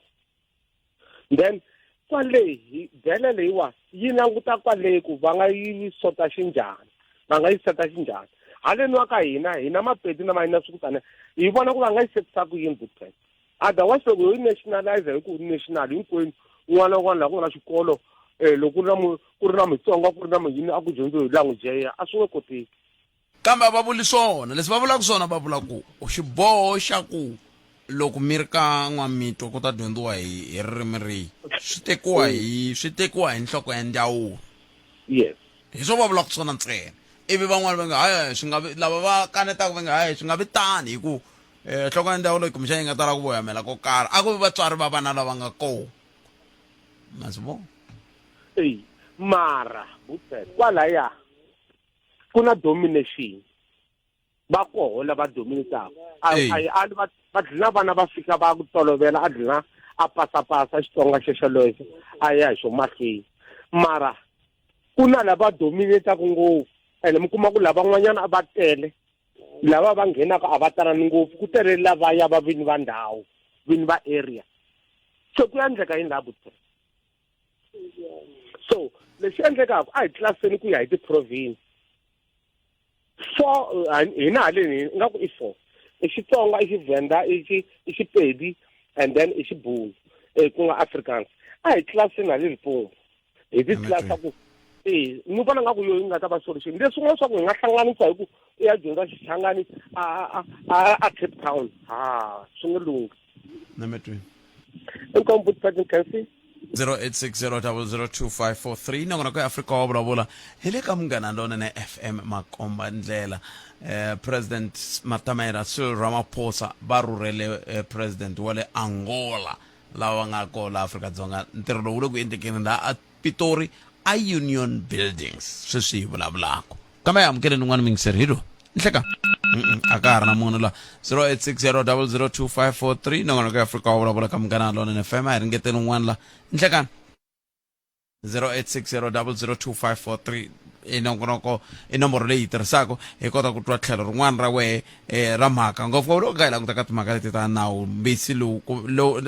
then kwale bele leyiwa yi languta kwale ku va nga yi sota xinjhani va nga yi seta xinjhani haleni wa ka hina hina mapedi na mahina swikutana hi vona ku va nga yi setisa ku yini bootcamp otherwise loko yo yi nationalize hi ku national hinkwenu un'wana na un'wana laha ku nga na xikolo um loko ku ri na ku ri na mutsonga ku ri na muyini a ku dyondziwi hi language ya yena a swi nge koteki Kambe a va vuli swona. Leswi va vulaka swona va vula ku xiboho xa ku loko mi ri ka N'wamitwa ku ta dyondziwa hi hi ririmi rihi swi tekiwa hi swi tekiwa hi nhloko ya ndzawulo. Yes. Hi swo va vulaka swona ntsena. Ivi van'wana va nge hayi swi nga vi lava va kanetaka va nge hayi swi nga vi tani hi ku nhloko ya ndzawulo kumbexana yi nga tala ku voyamela ko karhi a ku vi vatswari va vana lava nga kona. Ma swi vona? Eyi mara kwalaya ku na domination va koho lava dominataka a yi ali va va dlina vana va fika va ku tolovela a dlina a pasapasa xitsonga xexolexo a ya hi xo mahlweni mara ku na lava dominataka ngopfu ene mi kuma ku lavan'wanyana a va tele lava va nghenaka a va talani ngopfu ku tele lavaya va vini va ndhawu vini va area se ku endleka yini laha buti so lexi endlekaka a hi tlilaseni ku ya hi ti-province four eh, hina haleni ingaku i four i Xitsonga i Xivhenda i xi i Xipedi and then i Xibunu eh, ku nga Afrikaans a hi tlilaseni hale Limpopo hi ti tlilasa ku e ni vona nga ku yo yi nga ta va solution leswin'wana swa ku hi nga hlanganisa hi ku i ya dyondza Xichangani a a a a Cape Town ha swi nge lunghi nametweni inkomu buti Patrick Khensi 0860002543 nongonoko ya Afrika wa vulavula hi le ka Munghana Lonene FM makomba ndlela eh, President Matamela Cyril Ramaphosa va rhurhele eh, President wa le Angola lava va nga kona la Afrika Dzonga ntirho lowu wu le ku endlekeni laha a Pitori a Union Buildings sweswi hi vulavulaka kambe hi amukeleni un'wana mingiseri hi lowu nhleka a ka ha ri na munhu la 0860002543 nongonoko ya Afrika wa vulavula ka Munghana Lonene FM a hi ringeteni un'wana la nhlekani 0860002543 i nongonoko i nomboro leyi yi tirhisaka hi kota ku twa tlhelo rin'wana ra wehe eh, ra mhaka ngopfungopfu loko ka hi languta ka timhaka leti ta nawu mbisi lowu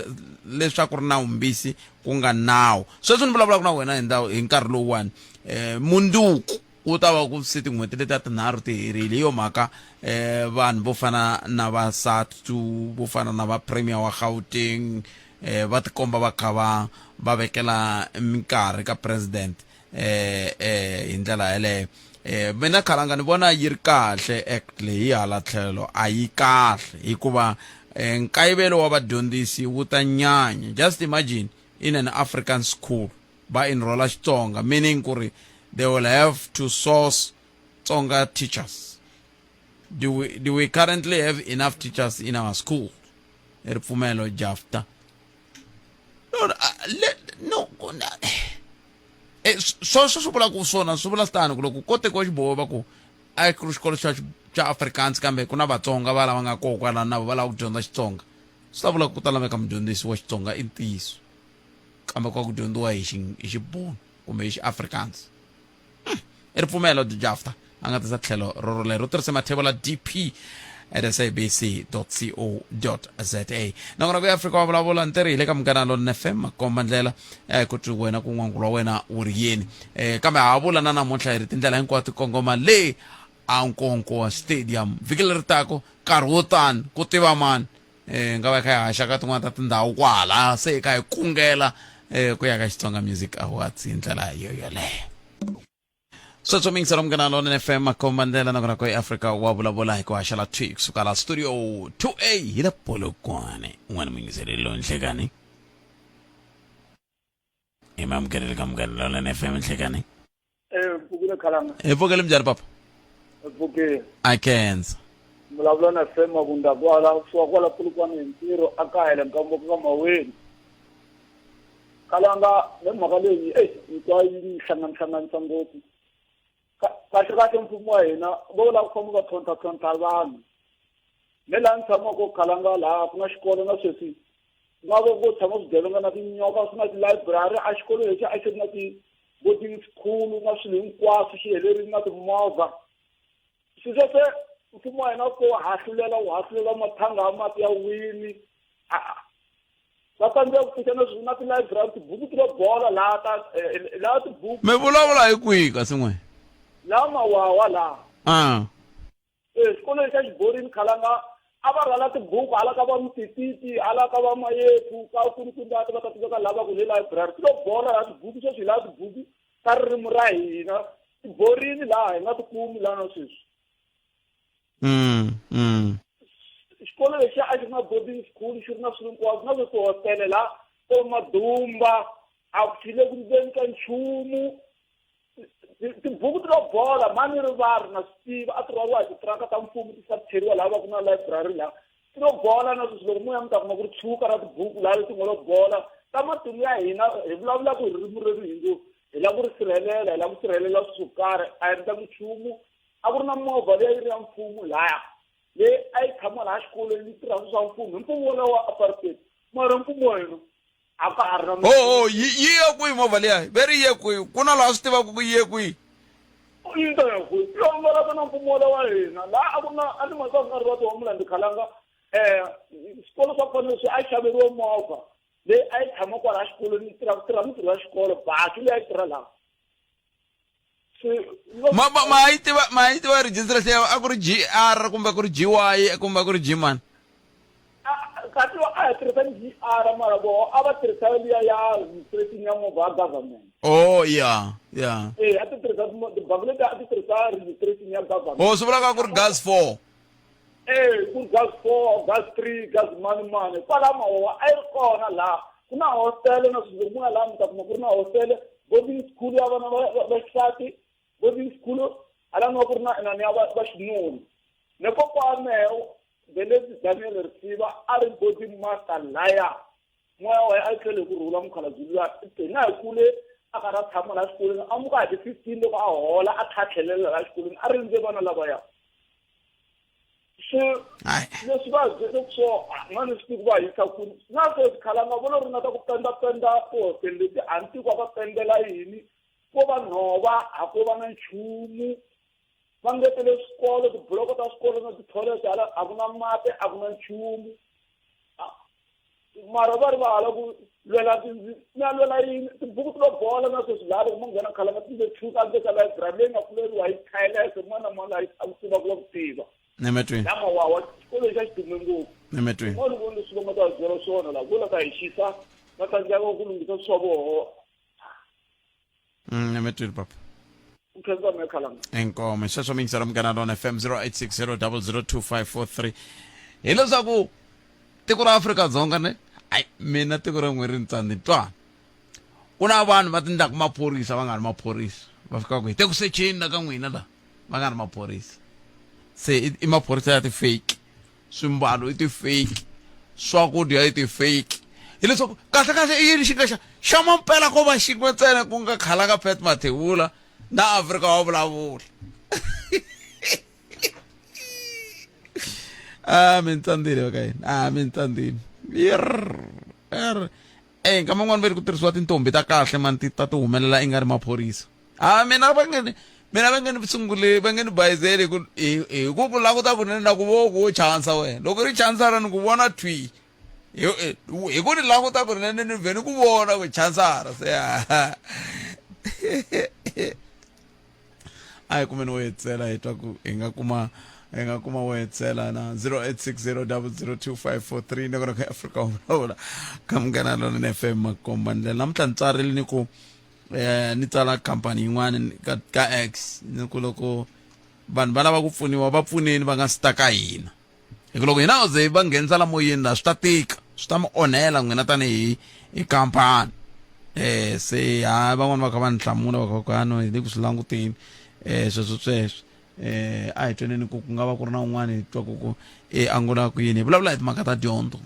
leswaku ri nawu mbisi ku nga nawu sweswi ni vulavulaka na wena hi ndhawu hi nkarhi lowuwani um munduku ku ta va ku se tin'hweti letiya tinharhu ti herile hi yo mhaka um vanhu vo fana na va SADTU vo fana na va premier wa Gauteng eh va tikomba va kha va va vekela minkarhi ka president eh eh hi ndlela yeleyo eh mina khalanga ni vona yi ri kahle act leyi hala tlhelo a yi kahle hikuva eh, nkayivelo wa vadyondzisi wu ta nyanya just imagine in an african school va enrolla xitsonga meaning ku ri they will have to source tsonga teachers do we, do we currently have enough teachers in our school ripfumelo jafta no, le, no, no eh, sweswo swi vula ku swona swi vula tano ku loko ko tekiwa xiboho va ku a ku ri xikolo xa xa Afrikaans kambe ku na Vatsonga va lava nga koho kwalano na va lava ku dyondza Xitsonga swi ta vula ku ta laveka mudyondzisi wa Xitsonga i ntiyiso kambe kwa ku dyondziwa hi xi hi Xibunu kumbe hi Xiafrikaans hmm. i ripfumelo jafta a nga tisa tlhelo rorolero u tirhise mathebola dp at sabc co za nakona ku ya afrika wa vulavula ntirhi hi le ka munghana lonene fm makomba ndlela eh, ku twi wena ku n'wangulo wa wena wu ri yini eh, kambe ha vula na namuntlha hi ri tindlela hinkwato kongoma le a nkonko stadium vhiki leri tako nkarhi wo tani ku tiva mani eh nga va kha hi haxa ka tin'wana ta tindhawu kwala se hi kha hi kungela eh ku ya ka Xitsonga Music Awards hi ndlela yo yoleyo sweswo mingiselo munghana lonene fm makomba ndlela nakona ko eafrika wa vulavula hi ku haxela thwi kusuka la studio 2a hi le polokwane un'wana muyingiseri lowu nhlekani hi mamukeleli ka munghana lonene fm nhlekani Eh, pfukile khalanga. Hi pfukile minjhani papa? Hi pfukile. A khensa. Vulavula na Sam Mabunda kwala kusuka kwala Polokwane hi ntirho a ka hela nkambo ka Maweni. Khalanga le mhaka leyi eyi ni twa yi ni hlanganihlanganisa ngopfu. Kahle kahle mfumo wa hina vo lava ku famba va tlhontlha tlhontlha vanhu. Me laha ni tshamaka Khalanga laha ku na xikolo na sweswi ku nga va ku tshama swigevenga na tinyoka swi na tilayiburari a xikolo lexi a xi ri na ti-boarding school na swilo hinkwaswo xi helerile na timovha swi sweswe mfumo wa hina ko hahlulela wu hahlulela mathanga ya mati ya wini va tsandzeka ku fika na na tilayiburari tibuku ti lo bola laha ta eh, eh, laha tibuku mi vulavula hi kwihi kasi n'we laha mawawa laha ah. E xikolweni xa Xiborini Khalanga a va rhwala tibuku hala ka va Mtititi hala ka va Mayethu ka Kunukundati va ta ti veka laha va ku le library ti lo bola laha tibuku sweswi hi laha tibuku ta ririmi ra hina ti borini laha hi nga ti kumi laha na sweswi mm, mm. Xikolo lexiya a xi ri na boarding school xi ri na swilo hinkwaswo na swo tihostele laha ko madumba a ku xi le ku ndzeni ka nchumu tibuku ti lo bola mani rivari na swi tiva a ti rhwariwa hi titiraka ta mfumo ti fika ti cheriwa laha va ku na library laha ti lo bola na sweswi loko mo ya mi ta kuma ku ri tshuka ra tibuku laha leti nga lo bola ta matimu ya hina hi vulavulaka hi ririmi reri hi ngo hi lava ku ri sirhelela hi lava ku sirhelela swilo swo karhi a hi ri ta nchumu a ku ri na movha leyi ri ya mfumo laya leyi a yi tshama laha xikolweni yi tirha swilo swa mfumo hi mfumo wolowo wa apartheid mara mfumo wa hina a ka ha ri na oh, oh, yi yi ye kwihi movha liya ve ri ye kwihi ku na laha swi tivaka ku yi ye kwihi yi ta ya kwihi yi hangalaka na mfumo wala wa hina laha a ku na a ni mhaka ku nga ri va tihomuland khalanga um swikolo swa kona leswi a yi xaveriwe movha leyi a yi tshama kwalaha xikolweni yi tirha ku tirha mintirho ya xikolo baki leyi a yi tirha laha ma ma ma yi tiva ma yi tiva registration a ku ri GR kumbe ku ri GY kumbe ku ri G mani kasi a hi tirhisa GR mara voho a va tirhisa liya ya registration ya movha ya government oh ya ya eh a ti tirhisa tibangi leti a ti tirhisa registration ya government oh swi vula ka ku ri gas 4 eh ku ri gas 4 gas 3 gas mani mani kwala mahowa a yi ri kona laha ku na hostele na swilo munhu laha mi ta kuma ku ri na hostele boarding school ya vana va xisati boarding school hala nga ku ri na inani ya va xinuna ne kokwa mehe Belezi Daniel Risiva a ri boarding master laya moya wa yena a yi tlhele hi ku rhula mukhalabye luya hina hi kule a karhi a tshama laha xikolweni a muka hi ti-fifteen loko a hola a tlha a tlhelela laha xikolweni a rindze vana lavaya swi leswi va byeleke swo nga ni swi tivi va yisa kwini na sweswi khalanga vo lo ringeta ku penda penda tihotele leti a ni tivi va va pendela yini ko va nhova a ko va na nchumu va ngetele swikolo tibuloko ta swikolo na ti-toilet hala a ku na mati a ku na nchumu mara va ri va hala ku lwela na lwela yini tibuku ti lo bola na sweswi laha loko mo nghena khalanga ti le tshuka ndzeni ka library leyi nga pfuleriwa hi thayilese un'wana na un'wana a ku tiva ku va ku tiva nemetweni lama wawa xikolo xa xi dume ngopfu nemetweni n'wana voni leswi va nga ta byela swona. swona laha ku la ta hi xisa va tsandzeka ku lunghisa swa voho Mi twile papa. Ku khensa me khalanga. Inkomo sweswo mi yingisela Munghana Lona FM 0860002543 hileswaku tiko ra Afrika-Dzonga ne ayi mina tiko ra n'we ri ni tsandzi twana ku na vanhu va tindlaku maphorisa va nga ri maphorisa va fika ku hi te ku secheni la ka n'wina la va nga ri maphorisa se i maphorisa ya ti-fake swimbalo i ti-fake swakudya i ti-fake hileswaku kahle kahle i yini xi nga xa xa mampela ko va xin'we ntsena ku nga khala ka Pat Mathebula na Afrika wa vulavula a mi ni tsandzile va ka yini a mi ni tsandzile yerr e nkama n'wana va ri ku tirhisiwa tintombi ta kahle mani ti ta ti humelela i nga ri maphorisa a mina va nge mina va nge ni sungule va nge ni bayizeli ku hi ku ku languta kunene na ku vo ku chansa wena loko ri chansara ni ku vona thwi hi ku ni languta kunene ni vhe ni ku vona ku chansara se a hi kumeni wo hetsela hi twa ku hi nga kuma hi nga kuma wo hetsela na 0860002543 nakona ka Afrika wa vulavula ka Munghana Lonene FM makomba ndlela namuntlha ni tsarile ni ku eh ni tsala khampani yin'wana ka ka X ni ku loko vanhu va lava ku pfuniwa va pfuneni va nga si ta ka hina hi ku loko hina ze va nghenisa la moyeni la swi ta tika swi ta mi onhela n'wina tanihi hi khampani eh se ha van'wani va kha va ni hlamula va kha va ku ano hi le ku swi languteni eh sweswo sweswo eh a hi tweneni ku ku nga va ku ri na un'wana hi twaku ku e angula ku yini hi vulavula hi timhaka ta dyondzo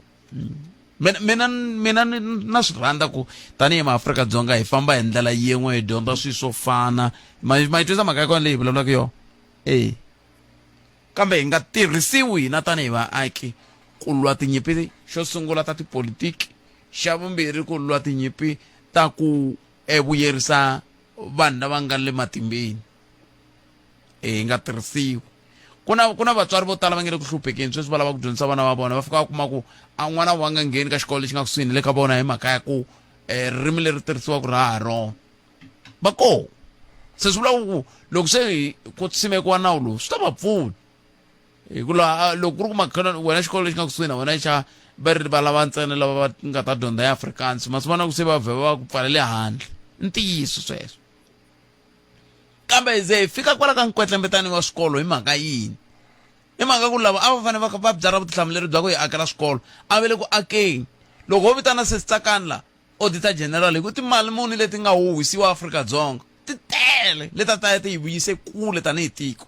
mina mina mina na swi rhandza ku tanihi maAfrika-Dzonga hi famba hi ndlela yin'we hi dyondza swilo swo fana ma ma yi twisisa mhaka ya kona leyi hi vulavulaka yona e kambe hi nga tirhisiwi hina tanihi vaaki ku lwa tinyimpi xo sungula ta tipolitiki xa vumbirhi ku lwa tinyimpi ta ku e vuyerisa vanhu lava nga le matimbeni e hi nga tirhisiwi ku na ku na vatswari vo tala va nge le ku hluphekeni sweswi va lava ku dyondzisa vana va vona va fika va kuma ku a n'wana wa nga ngheni ka xikolo lexi nga kusuhi ni le ka vona hi mhaka ya ku um ririmi leri tirhisiwaka ra ha rona va koho se swi vula ku loko se ku simekiwa nawu lowu swi ta va pfuna hi ku laha loko ku ri ku makhelwani wena xikolo lexi nga kusuhi na wena xa va ri va lava ntsena lava va nga ta dyondza ya Afrikaans ma swi vona ku se va vhe va ku pfalele handle i ntiyiso sweswo kambe hi ze hi fika kwala ka nkwetlembetani wa swikolo hi mhaka yini hi mhaka ku lava a va fanele va va byarha vutihlamuleri bya ku hi akela swikolo a va le ku akeni loko ho vitana sesitsakani la auditor general hi ku timali muni leti nga huhisiwa Afrika-Dzonga ti tele leti a ta ya ti hi vuyise kule tanihi tiko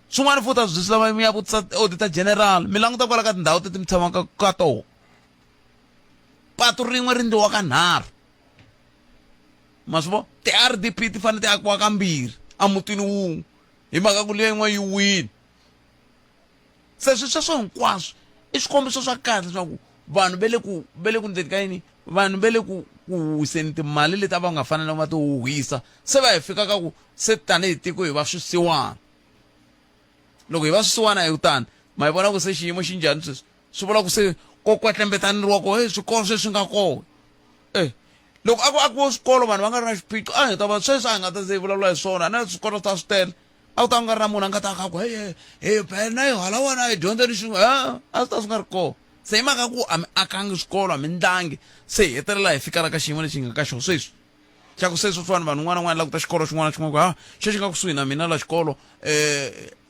swin'wana futhi a swi swi lava mi ya vutisa auditor general mi languta kwala ka tindhawu teti mi tshamaka ka toho patu rin'we ri ndliwa ka nharhu ma swi vona ti-R_D_P ti fanele ti akiwa kambirhi emutini wun'we hi mhaka ku liya yin'wana yi wile se swi sweswo hinkwaswo i swikombiso swa kahle leswaku vanhu ve le ku ve le ku ndzeni ka yini vanhu ve le ku ku wiseni timali leti a va nga fanelanga va ti huhisa se va hi fika ka ku se tanihi tiko hi va swisiwana loko hi va swisiwana hi kutani ma yi vona ku se xiyimo xi njhani sweswi swi vula ku se ko kwetlembetaneriwa ko hey swikolo sweswi nga kona e loko a ku akiwe swikolo vanhu va nga ri na xiphiqo a hi ta va sweswi a hi nga ta ze hi vulavula hi swona na swikolo ta swi tele a ku ta ku nga ri na munhu a nga ta ka ku hey hey phela hi hala wena hi dyondza ni xin'we a a swi ta swi nga ri kona se hi mhaka ku a mi akangi swikolo a mi ndlangi se hi hetelela hi fika la ka xiyimo lexi hi nga ka xona sweswi xa ku se sweswiwani vanhu un'wana na un'wana la ku ta xikolo xin'wana na xin'wana ku ha xexi nga kusuhi na mina la xikolo um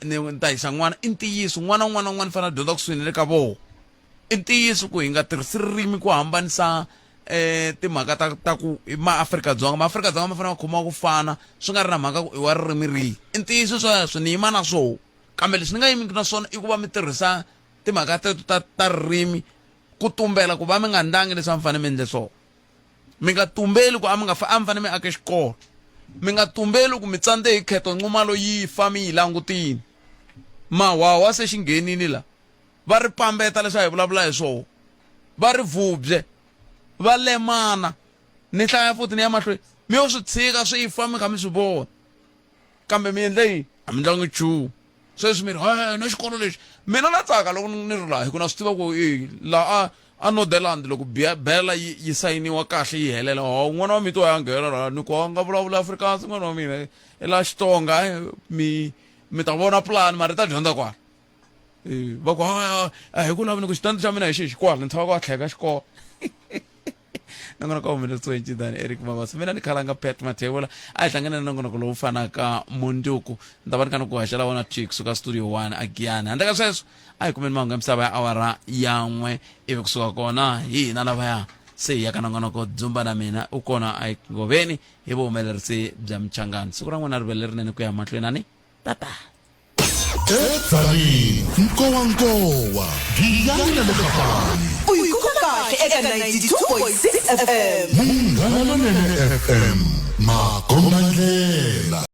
ni ni ta yisa n'wana i ntiyiso n'wana un'wana na un'wana u fanele a dyondza kusuhi na le ka vona i ntiyiso ku hi nga tirhisi ririmi ku hambanisa eh timhaka ta ta ku i maAfrika-Dzonga maAfrika-Dzonga ma fanele ma khomiwa ku fana swi nga ri na mhaka ku i wa ririmi rihi i ntiyiso sweswo ni yima na swona kambe leswi ni nga yimiki na swona i ku va mi tirhisa timhaka teto ta ta ririmi ku tumbela ku va mi nga ndlangi leswi a mi fanele mi endle swona mi nga tumbeli ku a mi nga a mi fanele mi ake xikolo mi nga tumbeli ku mi tsandze hi kheto nxumalo yi fa mi yi langutini mawawa se xi nghenini la va ri pambeta leswi a hi vulavula hi swona va ri vubye va lemana ni hlaya futhi ni ya mahlweni mi yo swi tshika swi fa mi kha mi swi vona kambe mi endle yini a mi ndlangi nchumu sweswi mi ri he na xikolo lexi mina na tsaka loko ni ri laha hi ku na swi tiva ku e laha a Northern loko bela yi yi sayiniwa kahle yi helela ho n'wana wa mito ya nghena laha ni ku a nga vulavula Afrikaans n'wana wa mina i la Xitsonga mi mi ta vona plan mara i ta dyondza kwala. Eh, va ku "Ah, a hi ku lavi ni ku xitandi xa mina hi xihi xikwala ni tshama ku a tlheka xikolo nongonoko wa humelerisiwe hi Ncindani Eric Mabasa mina ni khalanga Pat Mathebula a hi hlangane na nongonoko lowu fanaka munduku ni ta va ni kha ni ku haxela wona twi kusuka studio 1 a Giyani handle ka sweswo a hi kumeni mahungu ya misava ya awara ya n'we ivi kusuka kona hi hina lavaya se hi ya ka nongonoko dzumba na mina u kona a ngoveni hi vuhumelerisi bya Mchangani siku ra n'wina ri ve lerinene ku ya mahlweni ani tata Edzanini, Nkowankowa, Giyani na le Kapani. U yi kuma kahle eka 92.6 FM. Munghana Lonene FM, makombandlela.